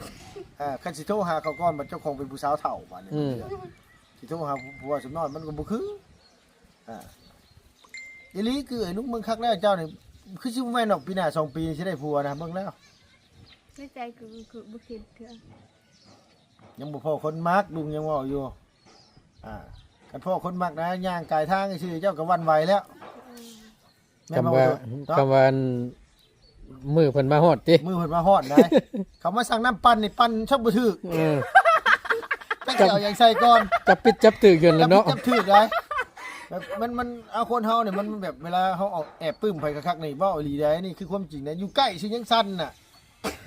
ອ່າ ຄັນຊິໂທຫາເຂົາກ່ອນ ບັດເຈົ້າຂອງເປັນຜູ້ສາວເຖົ້າ ບາດນີ້ ອືມ ຊິໂທຫາຜົວສ່ຳນ້ອຍມັນກໍບໍ່ຄື ອ່າ ອີ່ຫຼີ ຄືເອີຍ ນຸກເບິ່ງຄັກແລ້ວເຈົ້ານີ້ ຄືຊິບໍ່ແມ່ນດອກ ປີໜ້າສອງປີຊິໄດ້ຜົວນະ ເບິ່ງແລ້ວ ໃນໃຈຄື ຄືບໍ່ຄິດເທື່ອ ຍັງບໍ່ພໍ້ຄົນມັກ ລຸງຍັງເວົ້າຢູ່ ອ່າ ຄັນພໍ້ຄົນມັກນະ ຍ່າງກາຍທາງຊື່ໆ ເຈົ້າກໍຫວັ່ນໄຫວແລ້ວ ອືມ ແມ່ນບໍ່ ຄຳວ່າ ເນາະ ຄຳວ່າ ມື້ເພິ່ນມາຮອດຕິ ມື້ເພິ່ນມາຮອດໄດ໋ ເຂົາມາສັ່ງນ້ຳປັ່ນນີ້ ປັ່ນຊອບບໍ່ຖືກ ເອີ ຈັກຊິເອົາຫຍັງໃສ່ກ່ອນ ຈັບຜິດຈັບຖືກຢູ່ຫັ້ນແຫຼະເນາະ ຈັບຜິດຈັບຖືກໄດ໋ ແບບມັນ ມັນ ເອົາ ຄົນເຮົານີ້ມັນແບບ ເວລາເຮົາອອກແອບປຶ້ມໃຜຄັກໆນີ້ ເວົ້າອີ່ຫຼີໄດ໋ ນີ້ຄືຄວາມຈິງນະ ຢູ່ໃກ້ຊິຍັງສັ່ນນະ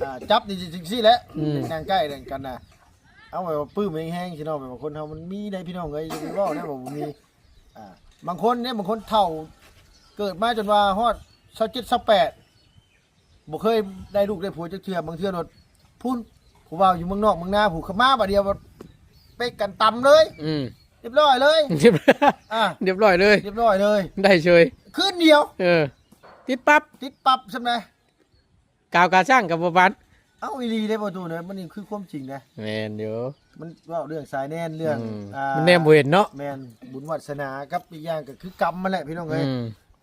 ອ່າ ຈັບນີ້ຈັ່ງຊີ້ແຫຼະ ອືມ ຍ່າງໃກ້ກັນນະ ເອົາ ແບບວ່າປຶ້ມແຮງໆ ຊິເນາະ ແບບວ່າຄົນເຮົາມັນມີໄດ໋ ພີ່ນ້ອງເອີຍ ຢ່າໄປເວົ້ານະວ່າບໍ່ມີ ອ່າ ບາງຄົນເດ້ ບາງຄົນເຖົ້າ ເກີດມາຈົນວ່າຮອດຊາວເຈັດ ຊາວແປດ ບໍ່ເຄີຍໄດ້ລູກໄດ້ຜົວຈັກເທື່ອ ບາງເທື່ອໂລດ ພຸ້ນ ຜູ້ບ່າວຢູ່ເມືອງນອກເມືອງນາພຸ້ນ ເຂົ້າມາບາດດຽວ ເປັກກັນຕຳເລີຍ ອືມ ຮຽບຮ້ອຍເລີຍ ຮຽບ ອ່າ ຮຽບຮ້ອຍເລີຍ ຮຽບຮ້ອຍເລີຍ ໄດ້ເສີຍ ຄືນດຽວ ເອີ ຕິດປັບ ຕິດປັບຊັ້ນນະ ກາວກາຊ່າງກໍບໍ່ປານ. ເອົ້າ ອີ່ຫຼີເດ້ບໍ່ຕູ້ເດີ ມັນນີ້ຄືຄວາມຈິງເດ້. ແມ່ນຢູ່ ມັນເວົ້າເລື່ອງສາຍແນນ ເລື່ອງ ອືມ ອ່າ ມັນແນມບໍ່ເຫັນເນາະ. ແມ່ນ ບຸນວາດສະໜາກັບອີກຢ່າງກໍຄືກຳຫັ້ນແຫຼະພີ່ນ້ອງເອີຍ. ອືມ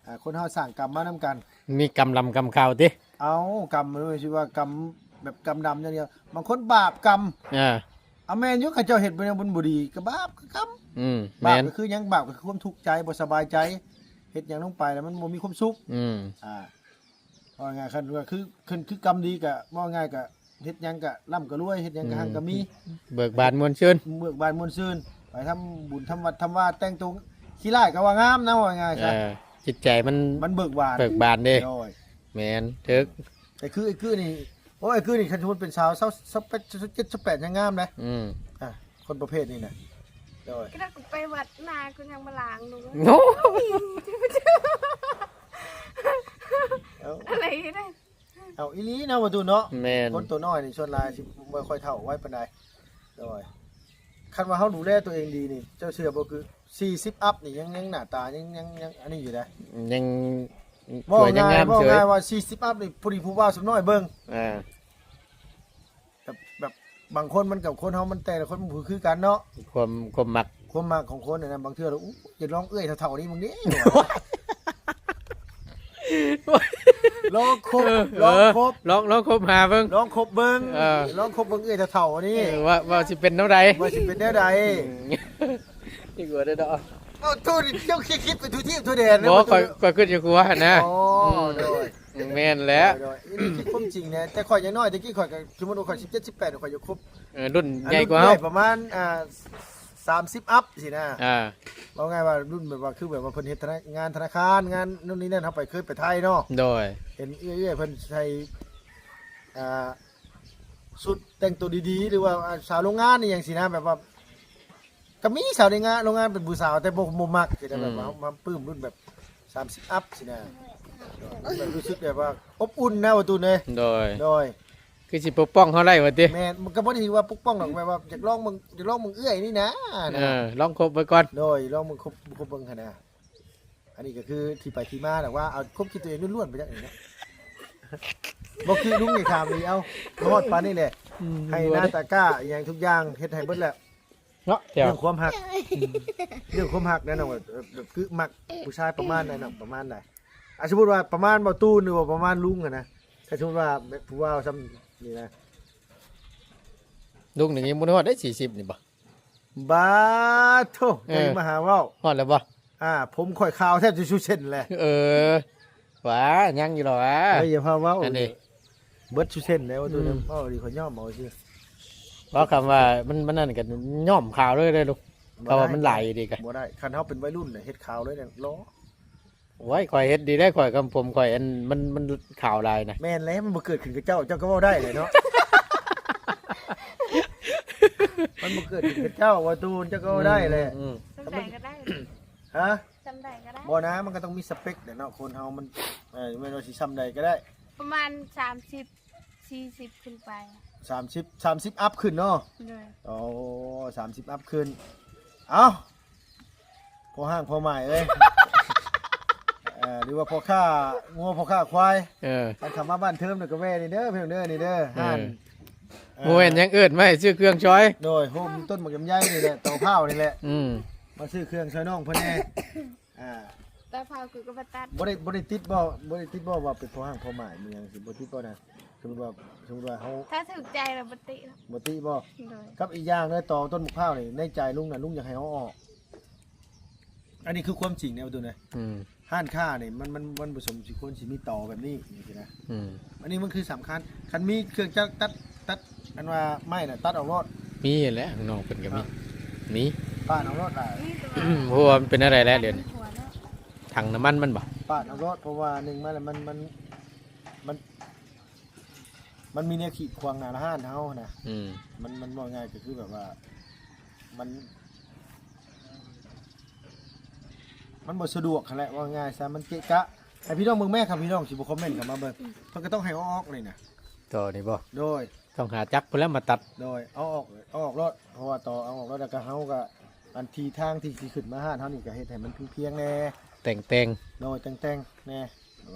ອ່າ ຄົນເຮົາສ້າງກຳມານຳກັນ ມີກຳລຳກຳຂາວຕິ. ເອົ້າ ກຳມັນຊິວ່າກຳແບບກຳດຳຢ່າງດຽວ ບາງຄົນບາບກຳ ອ່າ ອາ ແມ່ນຢູ່ ເຂົາເຈົ້າເຮັດແນວມັນບໍ່ດີກໍບາບກໍກຳ. ອືມ ບາບ ແມ່ນ ກໍຄືຫຍັງ? ບາບກໍຄືຄວາມທຸກໃຈ ບໍ່ສະບາຍໃຈ ເຮັດຫຍັງລົງໄປແລ້ວມັນບໍ່ມີຄວາມສຸກ. ອືມ ອ່າ ເວົ້າງ່າຍໆ ຄັນວ່າຄື ຄັນຄືກຳດີກະ ເວົ້າງ່າຍກະ ເຮັດຫຍັງກະລ່ຳກະລວຍ ເຮັດຫຍັງກະຮັ່ງກະມີ ອືມ ເບີກບານມ່ວນຊື່ນ ເບີກບານມ່ວນຊື່ນ ໄປທຳບຸນທຳວັດທຳວາ ແຕ່ງໂຕຂີ້ຮ້າຍກະວ່າງາມນະ ເວົ້າງ່າຍຊະ ເອີ ຈິດໃຈມັນ ມັນເບີກບານ ເບີກບານເດ້. ໂດຍ ແມ່ນ ຖືກ ແຕ່ຄືໄອ້ກືນີ້ ໂອ້ ໄອ້ກືນີ້ ຄັນສົມມຸດເປັນສາວ ຊາວ ຊາວແປດ ຊາວເຈັດ ຊາວແປດ ຍັງງາມເດ້. ອືມ ອ່າ ຄົນປະເພດນີ້ນະ. ໂດຍ ກະໄປວັດມາ ກະຍັງມາລ້າງລູກ ໂອ້ ເອົ້າ ອະໄລເດ້. ເອົາ ອີ່ຫຼີເນາະ ປະຕູເນາະ. ແມ່ນ ຄົນໂຕນ້ອຍນີ້ສ່ວນຫຼາຍຊິບໍ່ຄ່ອຍເຖົ້າໄວປານໃດ. ໂດຍ ຄັນວ່າເຮົາດູແລຕົວເອງດີນີ້ ເຈົ້າເຊື່ອບໍ່ ຄືສີ່ສິບອັບນີ້ ຍັງ ຍັງໜ້າຕາ ຍັງ ຍັງ ຍັງອັນນີ້ຢູ່ເດ້ ຍັງ ເວົ້າງ່າຍ ເວົ້າງ່າຍວ່າສີ່ສິບອັບນີ້ ພໍດີຜູ້ບ່າວສ່ຳນ້ອຍເບິ່ງ. ອ່າ ແບບ ແບບບາງຄົນມັນກັບຄົນເຮົາ ມັນແຕ່ລະຄົນມັນບໍ່ຄືກັນເນາະ ຄວາມ ຄວາມມັກ ຄວາມມັກຂອງຄົນຫັ້ນນະ. ບາງເທື່ອລະ ອຸ້ ຢາກລອງເອື້ອຍເຖົ້າໆນີ້ເບິ່ງເດ້ ລອງຄົບ ເອີ ລອງຄົບ ລອງ ລອງຄົບຫາເບິ່ງ ລອງຄົບເບິ່ງ ເອີ ລອງຄົບເບິ່ງເອື້ອຍເຖົ້າໆນີ້ ເອີ ວ່າ ວ່າຊິເປັນແນວໃດ ວ່າຊິເປັນແນວໃດ. ອືມ ອີກວ່າເດ້ດອກ ໂອ້ ໂທດ ເຈົ້າຄິດ ຄິດໄປທົ່ວທີບທົ່ວແດນ. ບໍ່ ຂ້ອຍ ຂ້ອຍຄິດຢູ່ຄົວຫັ້ນນະ. ອໍ ອືມ ໂດຍ ແມ່ນແຫຼະ ໂດຍໆ ນີ້ຄືຄວາມຈິງນະ. ແຕ່ຂ້ອຍຍັງນ້ອຍ ແຕ່ກີ້ຂ້ອຍກໍ ສົມມຸດວ່າຂ້ອຍສິບເຈັດ ສິບແປດ ຂ້ອຍຢາກຄົບ ເອີ ລຸ້ນໃຫຍ່ກວ່າເຮົາ ປະມານ ອ່າ ສາມສິບອັບຊີ້ນະ. ອ່າ ເວົ້າງ່າຍວ່າລຸ້ນແບບວ່າ ຄືແບບວ່າເພິ່ນເຮັດທະນາ ງານທະນາຄານ ງານໂນ່ນນີ້ນັ້ນ ເຮົາໄປ ເຄີຍໄປໄທເນາະ. ໂດຍ ເຫັນເອື້ອຍໆເພິ່ນໃສ່ ອ່າ ຊຸດແຕ່ງໂຕດີໆ ຫຼືວ່າ ອ່າ ສາວໂລງງານອີ່ຫຍັງຊີ້ນະ ແບບວ່າ ກໍມີສາວໃນງານ ໂລງງານເປັນຜູ້ສາວ ແຕ່ບໍ່ ບໍ່ມັກ ແຕ່ແບບວ່າ ອືມ ເຮົາມາປຶ້ມລຸ້ນແບບສາມສິບອັບຊີ້ນະ ແບບຮູ້ສຶກແບບວ່າອົບອຸ່ນນະ ປະຕູເອີຍ. ໂດຍ ໂດຍ ຄືຊິປົກປ້ອງເຮົາໄດ້ວ່າຕິ. ແມ່ນ ມັນກໍບໍ່ໄດ້ວ່າປົກປ້ອງດອກ ແບບວ່າຢາກລອງເບິ່ງ ຢາກລອງເບິ່ງເອື້ອຍນີ້ນະ ເອີ ລອງຄົບເບິ່ງກ່ອນ. ໂດຍ ລອງເບິ່ງ ຄົບ ຄົບເບິ່ງຫັ້ນນະ. ອັນນີ້ກໍຄືທີ່ໄປທີ່ມາແຫຼະວ່າ ເອົາຄວາມຄິດຕົວເອງລ້ວນໆ ໄປຈັ່ງນີ້ເນາະ ບໍ່ຄືລຸງນີ້ຖາມນີ້ ເອົ້າ ມາຮອດປານນີ້ແຫຼະ ອືມ ໃຫ້ໜ້າຕາກ້າອີ່ຫຍັງທຸກຢ່າງເຮັດໃຫ້ເບິດແລ້ວ. ເນາະ ແຕ່ເລື່ອງຄວາມຮັກ ອືມ ເລື່ອງຄວາມຮັກແນ່ນອນ ແບບ ແບບ ຄືມັກຜູ້ຊາຍປະມານໃດເນາະ ປະມານໃດ? ອ່າ ສົມມຸດວ່າປະມານບໍ່ຕູນ ຫຼືວ່າປະມານລຸງຫັ້ນນະ. ຖ້າສົມມຸດວ່າແບບຜູ້ບ່າວຊ່ຳນີ້ນະ ລຸງນີ້ຍັງບໍ່ຮອດເດ້ ສີ່ສິບນີ້ບໍ່? ບາດໂທ້ ເອີ ຍັງມາຫາເວົ້າ ຮອດແລ້ວບໍ່? ອ່າ ຜົມຂ້ອຍຂາວແທບຈະຊູເຊັນແຫຼະ. ເອີ ຫວາ ຍັງຢູ່ດອກຫວາ. ເອີ ຢ່າພາເວົ້າ ອັນນີ້ເບິດຊູເຊັນແລ້ວ ອືມ ໂຕນັ້ນເວົ້າດີ ຂ້ອຍຍ້ອມເອົາຊື່. ເວົ້າຄຳວ່າມັນ ມັນນັ້ນກໍຍ້ອມຂາວເລີຍເດ້ລູກ ເພາະວ່າມັນຫຼາຍດີກະ ບໍ່ໄດ້. ຄັນເຮົາເປັນໄວລຸ້ນນະ ເຮັດຂາວເລີຍແຫຼະ ລໍ. ໂອ້ຍ ຂ້ອຍເຮັດດີໄດ໋ ຂ້ອຍ ຄຳຜົມຂ້ອຍ ອັນ ມັນ ມັນຂາວຫຼາຍນະ. ແມ່ນແຫຼະ ມັນບໍ່ເກີດຂຶ້ນກັບເຈົ້າ ເຈົ້າກໍເວົ້າໄດ້ແຫຼະເນາະ ມັນບໍ່ເກີດຂຶ້ນກັບເຈົ້າ ວ່າຕູນ ເຈົ້າກໍເວົ້າໄດ້ແຫຼະ. ອືມ ອືມ ສ່ຳໃດກໍໄດ້ ຮະ? ສ່ຳໃດກໍໄດ້ ບໍ່ນະ ມັນກໍຕ້ອງມີສະເປັກແຫຼະເນາະ ຄົນເຮົາມັນ ເອີ ແມ່ນວ່າຊິສ່ຳໃດກໍໄດ້ ປະມານສາມສິບ ສີ່ສິບຂຶ້ນໄປ. ສາມສິບ ສາມສິບອັບຂຶ້ນເນາະ? ໂດຍ ໂອ້ ສາມສິບອັບຂຶ້ນ. ເອົ້າ ພໍ່ຮ້າງພໍ່ໝ້າຍເອີຍ ເອີ ຫຼືວ່າພໍ່ຄ້າງົວພໍ່ຄ້າຄວາຍ ເອີ ຄັນເຂົ້າມາບ້ານເທີມນີ້ກໍແວ່ນີ້ເດີ ພີ່ນ້ອງເດີ ນີ້ເດີ ເອີ ຮ້ານ ເອີ ບໍ່ແມ່ນຫຍັງ ເອີ້ນມາໃຫ້ຊື້ເຄື່ອງຊອຍ. ໂດຍ ໂຮມຕົ້ນໝາກລຳໄຍນີ້ແຫຼະ ຕໍພ້າວນີ້ແຫຼະ ອືມ ມາຊື້ເຄື່ອງຊ່ອຍນ້ອງເພິ່ນແດ່. ອ່າ ຕາພາວຄືກໍບໍ່ຕັດ ບໍ່ໄດ້ ບໍ່ໄດ້ຕິດບໍ່ ບໍ່ໄດ້ຕິດບໍ່ວ່າເປັນພໍ່ຮ້າງພໍ່ໝ້າຍມີຫຍັງຊິ ບໍ່ຕິດບໍ່ນະ? ສົມມຸດວ່າ ສົມມຸດວ່າເຮົາ ຖ້າຖືກໃຈແລ້ວບໍ່ຕິເນາະ ບໍ່ຕິບໍ່? ໂດຍ ກັບອີກຢ່າງເດີ ຕໍຕົ້ນໝາກພ້າວນີ້ ໃນໃຈລຸງນະ ລຸງຢາກໃຫ້ເຮົາອອກ. ອັນນີ້ຄືຄວາມຈິງເດ້ ປະຕູນເດ້ ອືມ ຮ້ານຄ້ານີ້ ມັນ ມັນ ມັນບໍ່ສົມຊິຄວນຊິມີຕໍແບບນີ້ ຈັ່ງຊີ້ນະ ອືມ ອັນນີ້ມັນຄືສຳຄັນ ຄັນມີເຄື່ອງຈັກຕັດ ຕັດ ອັນວ່າໄມ້ນະ ຕັດອອກໂລດ. ມີແຫຼະ ຂ້າງນອກເພິ່ນກໍມີ ເນາະ ມີ ປາດອອກໂລດລະ ມີແຕ່ວ່າ ເພາະວ່າມັນເປັນແນວໃດແລ້ວດຽວນີ້ ມັນຫົວເນາະ ຖັງນ້ຳມັນມັນບໍ່? ປາດອອກໂລດ ເພາະວ່າໜຶ່ງມາແລ້ວມັນ ມັນ ມັນ ມັນມີແນວກີດຂວາງໜ້າຮ້ານເຮົານະ ອືມ ມັນ ມັນເວົ້າງ່າຍກໍຄືແບບວ່າ ມັນ ມັນບໍ່ສະດວກຫັ້ນແຫຼະ ເວົ້າງ່າຍຊະ ມັນເກະກະ. ໃຫ້ພີ່ນ້ອງເບິ່ງແມ້ ຄັນພີ່ນ້ອງຊິບໍ່ຄອມເມັນເຂົ້າມາເບິ່ງ ເພິ່ນກໍຕ້ອງໃຫ້ເອົາອອກນີ້ນະ. ຕໍ່ນີ້ບໍ່? ໂດຍ. ຕ້ອງຫາຈັກພຸ້ນແຫຼະມາຕັດ. ໂດຍ. ເອົາອອກ ເອົາອອກໂລດ ເພາະວ່າຕໍ່ເອົາອອກໂລດ ແລ້ວກໍເຮົາກໍ ອັນທີ່ທາງທີ່ຊິຂຶ້ນມາຮ້ານເຮົານີ້ ກໍເຮັດໃຫ້ມັນພຽງໆແດ່. ແຕ່ງໆ. ໂດຍ ແຕ່ງໆແດ່.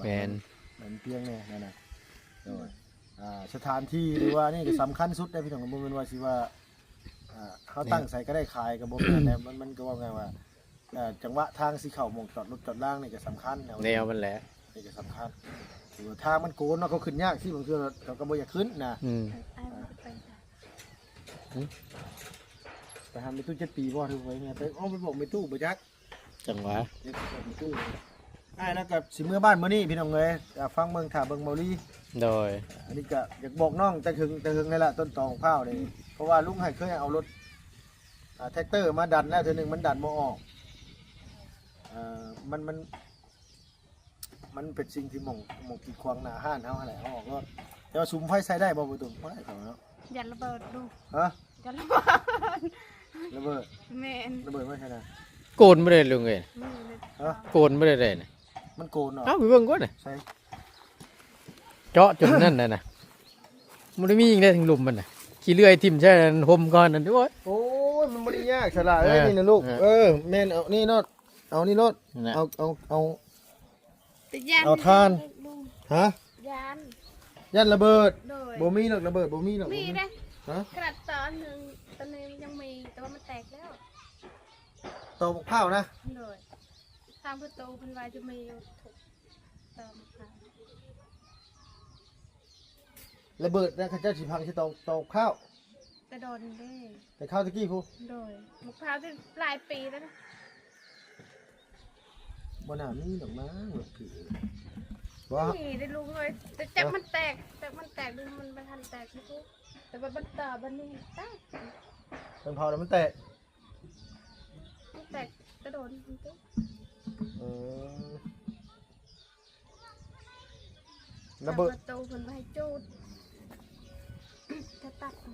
ແມ່ນ. ໃຫ້ມັນພຽງແດ່ນັ້ນນະ. ໂດຍ. ອ່າ ສະຖານທີ່ ຫຼືວ່ານີ້ກໍສຳຄັນສຸດເດ້ພີ່ນ້ອງ ບໍ່ແມ່ນວ່າຊິວ່າ ອ່າ ເຮົາຕັ້ງໃສກໍໄດ້ຂາຍ ກໍບໍ່ແມ່ນແຫຼະ. ມັນ ມັນກໍເວົ້າງ່າຍວ່າ ເອີ ຈັງຫວະທາງຊິເຂົ້າໝ່ອງຈອດລົດຈອດລາງນີ້ກໍສຳຄັນນະ. ແນວມັນແຫຼະ ນີ້ກໍສຳຄັນ. ຖືວ່າທາງມັນໂກນເນາະ ເຂົາຂຶ້ນຍາກຊິ ບາງເທື່ອເຂົາກໍບໍ່ຢາກຂຶ້ນນະ. ອືມ. ອ່າ ໄປ ຫຶ? ໄປຫາແມ່ຕູ້ຈັກປີບໍ່ ຖືໄປແມ່ ໄປ ເອົາ ໄປບອກແມ່ຕູ້ບໍ່ຈັກ. ຈັງຫວະ ເອີ ໄປບອກແມ່ຕູ້. ອ້າຍລາວກໍຊິເມືອບ້ານມື້ນີ້ພີ່ນ້ອງເອີຍ. ອ່າ ຟັງເບິ່ງ ຖ້າເບິ່ງເບົາລີ. ໂດຍ. ອັນນີ້ກໍຢາກບອກນ້ອງແຕ່ເຖິງ ແຕ່ເຖິງແລ້ວລະ ຕົ້ນຕອຂອງພ້າວນີ້ ເພາະວ່າລຸງຫັ້ນເຄີຍເອົາລົດ ອ່າ ແທັກເຕີມາດັນແລ້ວເທື່ອໜຶ່ງ ມັນດັນບໍ່ອອກ. ເອີ ມັນ ມັນ ມັນເປັນສິ່ງທີ່ໝ່ອງ ໝ່ອງກີດຂວາງໜ້າຮ້ານເຮົາຫັ້ນແຫຼະ ເອົາອອກໂລດ. ແຕ່ວ່າສຸມໄຟໃສ່ໄດ້ບໍ່ ປະຕູ? ບໍ່ໄດ້ເຂົາເນາະ. ຢ້ານລະເບີດລູກ. ຮະ? ຢ້ານລະເບີດ. ລະເບີດ? ແມ່ນ. ລະເບີດມາໃສນະ? ໂກນບໍ່ໄດ້ລຸງເອີຍ. ແມ່ນເລີຍ. ຮະ? ໂກນບໍ່ໄດ້ເດ້ນະ. ມັນໂກນເນາະ. ເອົາໄປເບິ່ງກ່ອນນະ. ໃສ? ເຈາະຈົນນັ້ນນະນະ. ບໍ່ໄດ້ມີຫຍັງໃດທາງລຸ່ມມັນນະ. ຂີ້ເລື່ອຍຖິ້ມໃສ່ອັນຮົ່ມກ່ອນນັ້ນ. ໂອ້ຍ ໂອ້ຍ ມັນບໍ່ໄດ້ຍາກສະຫຼາເອີຍ. ເອີ ນີ້ນະລູກ. ເອີ ເອີ ແມ່ນ ເອົານີ້ໂລດ ເອົານີ້ໂລດ. ນັ້ນແຫຼະ. ເອົາ ເອົາ ເອົາ ແຕ່ຢ້ານ ເອົາຖ່ານ. ລູກ. ຮະ? ຢ້ານ ຢ້ານລະເບີດ. ໂດຍ. ບໍ່ມີດອກລະເບີດ ບໍ່ມີດອກ. ມີເດ້. ຮະ? ຂະໜາດຕອນໜຶ່ງ ຕອນນີ້ຍັງມີ ແຕ່ວ່າມັນແຕກແລ້ວ. ຕອໝາກພ້າວນະ? ໂດຍ. ທາງປະຕູເພິ່ນວ່າຈະມີຢູ່ ຕອໝາກພ້າວ. ລະເບີດນະ ເຂົາເຈົ້າຊິພັງໃສ່ຕອ ຕອໝາກພ້າວ. ແຕ່ດົນເດ້. ແຕ່ຄາວແຕ່ກີ້ພຸ້ນ. ໂດຍ. ໝາກພ້າວທີ່ຫຼາຍປີແລ້ວນະ. ບໍ່ໜ້າມີດອກນາງ ບໍ່ ນີ້ເດ້ລຸງເອີຍ. ແຕ່ຈັກມັນແຕກ ຈັກມັນແຕກ ຫຼືມັນບໍ່ທັນແຕກບໍ່ຮູ້. ແຕ່ວ່າບັນຕາບັນນີ້ແຕກ. ເພິ່ນເຜົາແລ້ວມັນແຕກ. ແຕກກະໂດນ. ເອີ ລະເບີດ ປະຕູເພິ່ນບໍ່ໃຫ້ຈູດ ກະຕັດ ບໍ່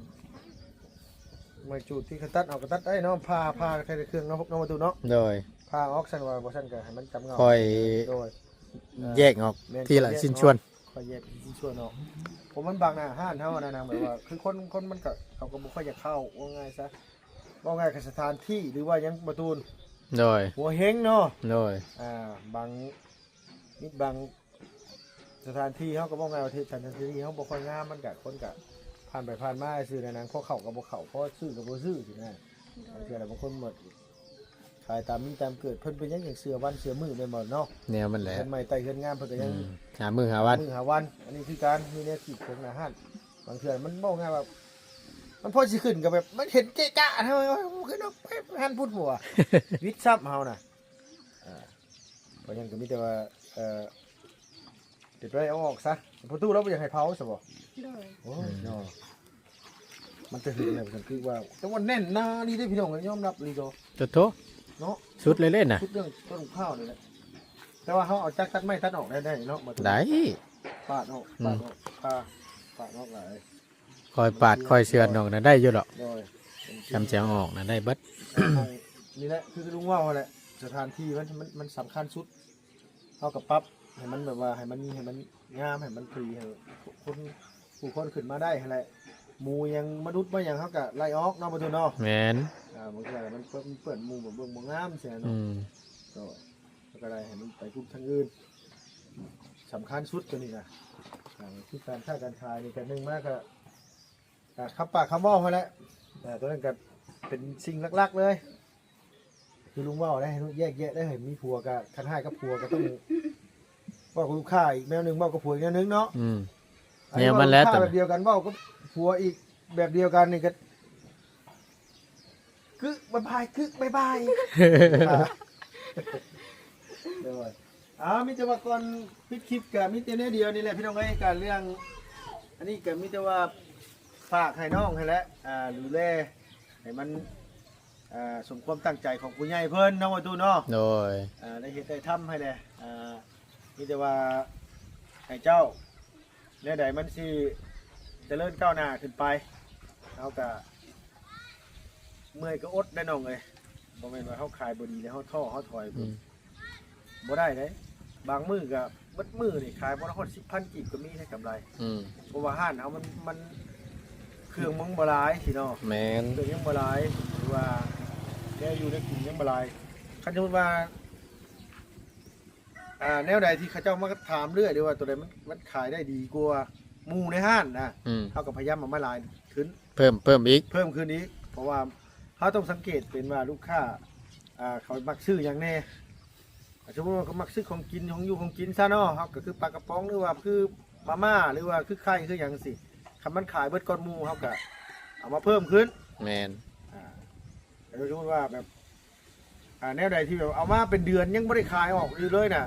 ໃຫ້ຈູດ ທີ່ກະຕັດເອົາກະຕັດໄດ້ເນາະ. ຜ່າ ຜ່າໃສ່ເຄື່ອງເນາະ ເນາະປະຕູເນາະ. ໂດຍ. ຜ່າອອກ ຊັ້ນວ່າບໍ່ຊັ້ນກໍໃຫ້ມັນຈຳເງົາ. ຄ່ອຍ ໂດຍ ແຍກອອກ. ແມ່ນ. ທີລະຊິ້ນສ່ວນ ຄ່ອຍແຍກຊິ້ນສ່ວນອອກ. ເພາະມັນບັງໜ້າຮ້ານເຮົານະນາງ ແບບວ່າ ຄືຄົນ ຄົນມັນກໍ ເຂົາກໍບໍ່ຄ່ອຍຢາກເຂົ້າ ວ່າງ່າຍຊະ. ເວົ້າງ່າຍກັບສະຖານທີ່ ຫຼືວ່າຫຍັງປະຕູນ. ໂດຍ. ຫົວເຮັງເນາະ. ໂດຍ. ອ່າ ບາງ ມີບາງສະຖານທີ່ເຮົາກໍເວົ້າງ່າຍວ່າ ສະຖານທີ່ເຮົາບໍ່ຄ່ອຍງາມ ມັນກະ ຄົນກະຜ່ານໄປຜ່ານມາຊື່ນະນາງ. ພໍເຂົ້າກໍບໍ່ເຂົ້າ ພໍຊື້ກໍບໍ່ຊື້ຊີ້ນະ. ໂດຍ. ບາງເທື່ອລະບາງຄົນໝົດ ຂາຍຕາມມີຕາມເກີດ. ເພິ່ນເປັນຫຍັງຈັ່ງເຊື່ອວັນເຊື່ອມື້ແມ່ນບໍ່ເນາະ? ແນວມັນແຫຼະ. ເຮືອນໃໝ່ໃຕ້ເຮືອນງາມ ເພິ່ນກໍຍັງ ອືມ ຫາມື້ຫາວັນ ຫາມື້ຫາວັນ. ອັນນີ້ຄືການ ມີແນວຄິດຂອງໜ້າຮ້ານ. ບາງເທື່ອມັນເວົ້າງ່າຍວ່າ ມັນພໍຊິຂຶ້ນກໍແບບ ມັນເຫັນເກະກະ ເຮົາ ເຮົາຂຶ້ນເອົາໄປຫັ້ນພຸ້ນບໍ່ວະ ວິດຊ້ຳເຮົານະ. ອ່າ ເພາະຫຍັງກໍມີແຕ່ວ່າ ເອີ ເປັນໄປໄດ້ເອົາອອກຊະ. ປະຕູລາວບໍ່ຢາກໃຫ້ເຜົາຊະບໍ່? ໂດຍ. ໂອ້ຍ ອືມ ເນາະ ມັນຈະຫຶງແລ້ວ ມັນຄືວ່າ ແຕ່ວ່າແໜ້ນໜາອີ່ຫຼີເດ້ພີ່ນ້ອງ ຍອມຮັບອີ່ຫຼີໂຕ. ໂທ້ ເນາະ ສຸດເລີຍເດ້ນະ ສຸດເລື່ອງຕົ້ນຂາວນີ້ແຫຼະ. ແຕ່ວ່າເຮົາເອົາຈັກຕັດໄມ້ຕັດອອກໄດ້ ໄດ້ເນາະ ບໍ່ ໄດ້ ປາດອອກ ອືມ ປາດອອກ ປາດ ປາດອອກຫຼາຍ. ຄ່ອຍປາດຄ່ອຍເຊືອນອອກນະ ໄດ້ຢູ່ດອກ. ໂດຍ. ຄຳຈະເອົາອອກນະ ໄດ້ເບິດ. ນີ້ແຫຼະ ຄືລຸງເວົ້າຫັ້ນແຫຼະ ສະຖານທີ່ມັນ ມັນ ມັນສຳຄັນສຸດ. ເຮົາກໍປັບໃຫ້ມັນແບບວ່າ ໃຫ້ມັນ ໃຫ້ມັນງາມ ໃຫ້ມັນພໍດີ ໃຫ້ຄົນ ຜູ້ຄົນຂຶ້ນມາໄດ້ຫັ້ນແຫຼະ. ໝູ່ຫຍັງມະນຸດມາຫຍັງ ເຮົາກໍໄລ່ອອກເນາະ ປະຕູເນາະ. ແມ່ນ. ອ່າ ບາງເທື່ອມັນເປື້ອນ ມັນເປື້ອນໝູ່ ແບບເບິ່ງບໍ່ງາມຊີ້ນະເນາະ. ອືມ ໂດຍ. ແລ້ວກໍໄດ້ໃຫ້ມັນໄປກຸ່ມທາງອື່ນ ສຳຄັນສຸດຕົວນີ້ນະ. ອ່າ ຄືການຄ້າການຂາຍນີ້ ກໍໜຶ່ງມາກໍ ອ່າ ຄຳປາກຄຳເວົ້າຫັ້ນແຫຼະ. ອ່າ ຕົວນັ້ນກໍເປັນສິ່ງຫຼັກໆເລີຍ ຄືລຸງເວົ້າໄດ໋ ໃຫ້ແຍກແຍະໄດ້. ໃຫ້ມີຜົວກໍ ຄັນຮ້າຍກັບຜົວກໍຕ້ອງເວົ້າກັບລູກຄ້າອີກແນວໜຶ່ງ ເວົ້າກັບຜົວອີກແນວໜຶ່ງເນາະ. ອືມ ແນວມັນແຫຼະ ແບບດຽວກັນ ເວົ້າກັບຜົວອີກແບບດຽວກັນນີ້ກໍ ກຶບບາຍບາຍ ກຶບບາຍບາຍ. ໂດຍ. ເອົາ ມີແຕ່ວ່າກ່ອນປິດຄລິບກໍມີແຕ່ແນວດຽວນີ້ແຫຼະພີ່ນ້ອງເອີຍ. ການເລື່ອງອັນນີ້ກໍມີແຕ່ວ່າຝາກໃຫ້ນ້ອງຫັ້ນແຫຼະ ອ່າ ດູແລໃຫ້ມັນ ອ່າ ສົມຄວາມຕັ້ງໃຈຂອງຜູ້ໃຫຍ່ເພິ່ນເນາະ ປະຕູເນາະ. ໂດຍ. ອ່າ ໄດ້ເຮັດໄດ້ທຳໃຫ້ແຫຼະ. ອ່າ ມີແຕ່ວ່າໃຫ້ເຈົ້າ ແນວໃດມັນຊິຈະເລີນກ້າວໜ້າຂຶ້ນໄປ ເຮົາກະເມື່ອຍກໍອົດໄດ້ນ້ອງເອີຍ. ບໍ່ແມ່ນວ່າເຮົາຂາຍບໍ່ດີແລ້ວເຮົາທໍ້ເຮົາຖອຍ. ອືມ. ບໍ່ໄດ້ເດ້. ບາງມື້ກໍເບິດມື້ນີ້ຂາຍບໍ່ຮອດສິບພັນກີບກໍມີໄດ້ກຳໄລ. ອືມ ເພາະວ່າຮ້ານເຮົາມັນ ມັນ ເຄື່ອງມັນບໍ່ຫຼາຍຊີ້ເນາະ. ແມ່ນ ເຄື່ອງຍັງບໍ່ຫຼາຍ ຫຼືວ່າແນວຢູ່ແນວກິນຍັງບໍ່ຫຼາຍ. ຄັນສົມມຸດວ່າ ອ່າ ແນວໃດທີ່ເຂົາເຈົ້າມາຖາມເລື້ອຍ ຫຼືວ່າຕົວໃດມັນ ມັນຂາຍໄດ້ດີກວ່າໝູ່ໃນຮ້ານນະ ອືມ ເຮົາກໍພະຍາຍາມເອົາມາຫຼາຍຂຶ້ນ ເພີ່ມ ເພີ່ມອີກ ເພີ່ມຂຶ້ນອີກ. ເພາະວ່າເຮົາຕ້ອງສັງເກດເປັນວ່າລູກຄ້າ ອ່າ ເຂົາມັກຊື້ຫຍັງແດ່. ສົມມຸດວ່າເຂົາມັກຊື້ຂອງກິນ ຂອງຢູ່ຂອງກິນຊະເນາະ ເຮົາກໍຄືປາກະປ໋ອງ ຫຼືວ່າຄືມາມ່າ ຫຼືວ່າຄືໄຂ່ ຄືຫຍັງຊີ້ ຄັນມັນຂາຍເບິດກ່ອນໝູ່ ເຮົາກໍເອົາມາເພີ່ມຂຶ້ນ. ແມ່ນ ອ່າ ສົມມຸດວ່າແບບ ອ່າ ແນວໃດທີ່ແບບເອົາມາເປັນເດືອນຍັງບໍ່ໄດ້ຂາຍອອກຢູ່ເລີຍນະ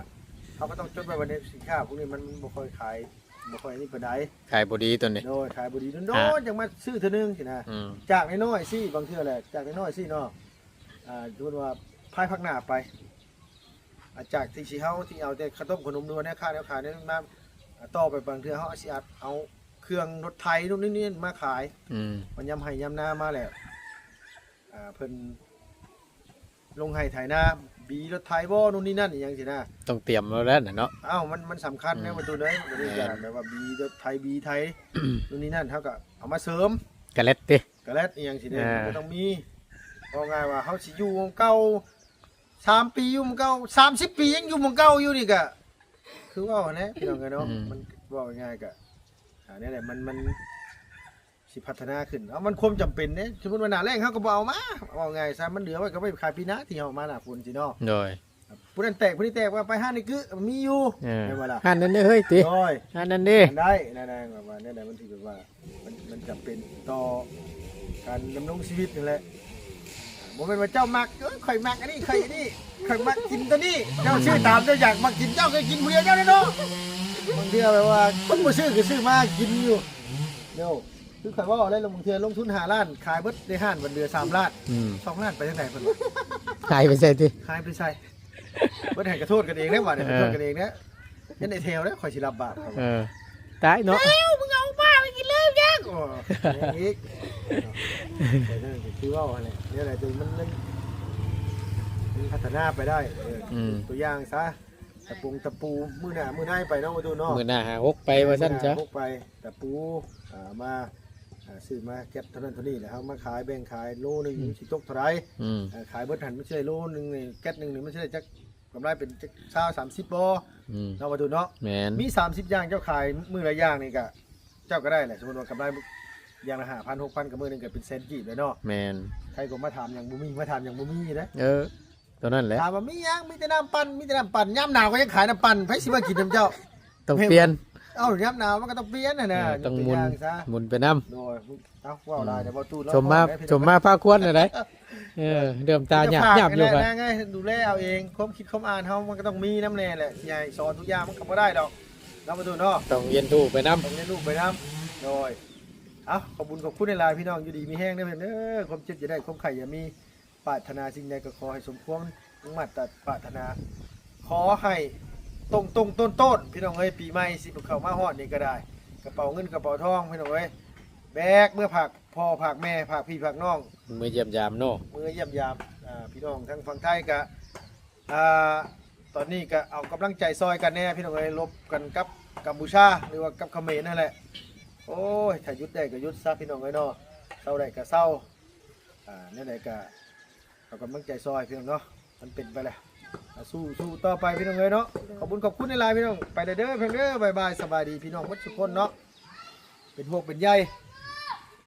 ເຮົາກໍຕ້ອງຈົດໄວ້ວ່າໃນສິນຄ້າພວກນີ້ມັນ ມັນບໍ່ຄ່ອຍຂາຍ ບໍ່ຄ່ອຍນີ້ປານໃດ ຂາຍບໍ່ດີຕົວນີ້. ໂດຍ ຂາຍບໍ່ດີ ໂດນໆ ອ່າ ຈັ່ງມາຊື້ເທື່ອໜຶ່ງຊີ້ນະ. ອືມ ຈາກນ້ອຍໆຊີ້ ບາງເທື່ອແຫຼະ ຈາກນ້ອຍໆຊີ້ເນາະ. ອ່າ ສົມມຸດວ່າພາຍພາກໜ້າໄປ ອ່າ ຈາກທີ່ຊິເຮົາ ທີ່ເອົາແຕ່ເຂົ້າຕົ້ມຂະໜົມ ຫຼືວ່າແນວຄ້າແນວຂາຍນັ້ນມາ ອ່າ ຕໍ່ໄປ ບາງເທື່ອເຮົາອາດຊິອາດເອົາເຄື່ອງລົດໄຖ ໂນ່ນນີ້ນີ້ມາຂາຍ. ອືມ ມັນຍາມໄຮ່ຍາມນາມາແລ້ວ ອ່າ ເພິ່ນ ລົງໄຮ່ໄຖນາ ບີລົດໄຖບໍ່ ໂນ່ນນີ້ນັ້ນອີ່ຫຍັງຊີ້ນະ ຕ້ອງຕຽມແລ້ວແຫຼະເນາະ. ອ້າວ ມັນ ມັນສຳຄັນເດ້ ອືມ ປະຕູເອີຍ ມັນກໍມີ ແມ່ນ ການແບບວ່າບີລົດໄຖ ບີໄຖ ໂນ່ນນີ້ນັ້ນ ເຮົາກໍເອົາມາເສີມ ກະແລັດຕິ ກະແລັດອີ່ຫຍັງຊີ້ເດ້ ອ່າ ມັນກໍຕ້ອງມີ. ເວົ້າງ່າຍວ່າເຮົາຊິຢູ່ໝ່ອງເກົ່າສາມປີ ຢູ່ໝ່ອງເກົ່າສາມສິບປີ ຍັງຢູ່ໝ່ອງເກົ່າຢູ່ນີ້ກະ ຄືເວົ້າຫັ້ນແຫຼະ ພີ່ນ້ອງເອີຍເນາະ. ອືມ ມັນເວົ້າງ່າຍໆກະ ອ່າ ແນວໃດມັນ ມັນ ຊິພັດທະນາຂຶ້ນ. ເອົາ ມັນຄວາມຈຳເປັນເດ້ ສົມມຸດວ່າໜ້າແລ້ງເຮົາກໍບໍ່ເອົາມາ ເວົ້າງ່າຍຊະ ມັນເຫຼືອໄວ້ກໍໄປຂາຍປີໜ້າ ທີ່ເຮົາມາໜ້າຝົນຊີ້ເນາະ. ໂດຍ ຜູ້ນັ້ນແຕກ ຜູ້ນີ້ແຕກ ວ່າໄປຮ້ານນີ້ກຶ ມີຢູ່. ເອີ ແມ່ນບໍ່ລະ? ຮ້ານນັ້ນເດ້ເຮີ້ຍຕິ ໂດຍ ຮ້ານນັ້ນເດ້ ໄດ້ ນັ້ນໆ ວ່າແນວໃດມັນຖືແບບວ່າ ມັນ ມັນຈຳເປັນຕໍ່ການດຳລົງຊີວິດນັ້ນແຫຼະ. ບໍ່ແມ່ນວ່າເຈົ້າມັກ ເອີ ຂ້ອຍມັກອັນນີ້ ຂ້ອຍອັນນີ້ ຂ້ອຍມັກກິນຕົວນີ້ ເຈົ້າຊື້ຕາມເຈົ້າຢາກມັກກິນ ເຈົ້າກໍກິນຜູ້ດຽວເຈົ້າເດ້ເນາະ. ບາງເທື່ອແບບວ່າຄົນບໍ່ຊື້ກໍຊື້ມາກິນຢູ່ ໂດຍ ຄືຂ້ອຍເວົ້າແຫຼະ ລະບາງເທື່ອລົງທຶນຫ້າລ້ານ ຂາຍເບິດໃນຮ້ານ ມັນເຫຼືອສາມລ້ານ ອືມ ສອງລ້ານໄປທາງໃດເພິ່ນວ່າ ຫາຍໄປໃສຕິ ຫາຍໄປໃສ ເບິດໃຫ້ກະໂທດກັນເອງເດ້ ບາດນີ້ ເອີ ໂທດກັນເອງເດ້. ເປັນໄອ້ແຖວເດ້ ຂ້ອຍຊິຮັບບາບເຂົາ ເອີ ຕາຍເນາະ ແຖວ ມຶງເອົາປາໄປກິນເລີຍຍັງ ໂອ້ ຫຍັງອີກ ເອີ ຄືເວົ້າຫັ້ນແຫຼະ ແນວໃດຕົວມັນ ມັນ ມັນພັດທະນາໄປໄດ້ ເອີ ອືມ ຕົວຢ່າງຊະ ຕະປົງຕະປູ ມື້ໜ້າມື້ໃນໄປເນາະ ປະຕູເນາະ ມື້ໜ້າຫາຫົກໄປວ່າຊັ້ນຊະ ມື້ໜ້າຫົກໄປ ຕະປູ ອ່າ ມາ ອ່າ ຊື້ມາເກັບເທົ່ານັ້ນເທົ່ານີ້ແຫຼະ ເຮົາມາຂາຍ ແບ່ງຂາຍໂລໜຶ່ງ ອືມ ຊິຕົກເທົ່າໃດ ອືມ ເອີ ຂາຍເບິດຫັ້ນມັນຊິໄດ້ໂລໜຶ່ງນີ້ ແກັດໜຶ່ງນີ້ມັນຊິໄດ້ຈັກ ກຳໄລເປັນຈັກຊາວ ສາມສິບບໍ່ ອືມ ເນາະ ປະຕູເນາະ ແມ່ນ ມີສາມສິບຢ່າງ ເຈົ້າຂາຍມື້ລະຢ່າງນີ້ກະ ເຈົ້າກໍໄດ້ແຫຼະ ສົມມຸດວ່າກຳໄລຢ່າງລະຫ້າພັນ ຫົກພັນ ກໍມື້ໜຶ່ງກໍເປັນແສນກີບແລ້ວເນາະ ແມ່ນ ໃຜກໍມາຖາມຫຍັງບໍ່ມີ ມາຖາມຫຍັງບໍ່ມີເດ້ ເອີ ຕົວນັ້ນແຫຼະ ຖາມວ່າມີຫຍັງ ມີແຕ່ນ້ຳປັ່ນ ມີແຕ່ນ້ຳປັ່ນ ຍາມໜາວກໍຍັງຂາຍນ້ຳປັ່ນ ໃຜຊິມາກິນນຳເຈົ້າ ຕ້ອງປ່ຽນ ເອົ້າ ຍາມໜາວມັນກໍຕ້ອງປ່ຽນຫັ້ນນະ ເອີ ຕ້ອງໝູນ ໝູນໄປນຳ ໂດຍ ເອົ້າ ເວົ້າຫຼາຍແຕ່ບໍ່ຕູ້ ອືມ ຊົມມາ ຊົມມາພາຄວນແນວໃດ ເອີ ເລີ່ມຕາຍາບໆຢູ່ ຝາກ ໄປ ນະ ນະ ດູແລເອົາເອງ ຄວາມຄິດຄວາມອ່ານເຮົາມັນກໍຕ້ອງມີນຳແດ່ແຫຼະ ຊິໃຫ້ສອນທຸກຢ່າງມັນກໍບໍ່ໄດ້ດອກ ເນາະ ປະຕູເນາະ ຕ້ອງຮຽນຮູ້ໄປນຳ ຕ້ອງຮຽນຮູ້ໄປນຳ ໂດຍ ເອົ້າ ຂອບບຸນຂອບຄຸນຫຼາຍໆ ພີ່ນ້ອງ ຢູ່ດີມີແຮງເດີເພິ່ນເດີ ຄວາມເຈັບຢ່າໄດ້ ຄວາມໄຂ້ຢ່າມີ ປາດຖະໜາສິ່ງໃດກໍຂໍໃຫ້ສົມຄວາມມຸ່ງມາດປາດຖະໜາ ຂໍໃຫ້ຕົງໆໂຕ້ນໆ ພີ່ນ້ອງເອີຍ ປີໃໝ່ຊິເຂົ້າມາຮອດນີ້ກໍໄດ້ ກະເປົາເງິນກະເປົາທອງ ພີ່ນ້ອງເອີຍ ແບກເມືອຝາກພໍ່ຝາກແມ່ ຝາກພີ່ຝາກນ້ອງ ເມືອຢ້ຽມຢາມເນາະ ເມືອຢ້ຽມຢາມ ອ່າ ພີ່ນ້ອງທາງຝັ່ງໄທກະ ອ່າ ຕອນນີ້ກະເອົາກຳລັງໃຈຊ່ອຍກັນແດ່ ພີ່ນ້ອງເອີຍ ລົບກັນກັບກຳປູຊາ ຫຼືວ່າກັບຂະເໝນຫັ້ນແຫຼະ ໂອ້ຍ ຖ້າຢຸດໄດ້ກໍຢຸດຊະ ພີ່ນ້ອງເອີຍເນາະ ເຊົາໄດ້ກໍເຊົາ ອ່າ ແນວໃດກະເອົາກຳລັງໃຈຊ່ອຍ ພີ່ນ້ອງເນາະ ມັນເປັນໄປແລ້ວ ອ່າ ສູ້ ສູ້ຕໍ່ໄປ ພີ່ນ້ອງເອີຍເນາະ ໂດຍ ຂອບຄຸນ ຂອບຄຸນຫຼາຍໆ ພີ່ນ້ອງ ໄປແລ້ວເດີ ພີ່ນ້ອງເດີ ບາຍບາຍ ສະບາຍດີ ພີ່ນ້ອງໝົດທຸກຄົນເນາະ ເປັນຫ່ວງເປັນໃຍ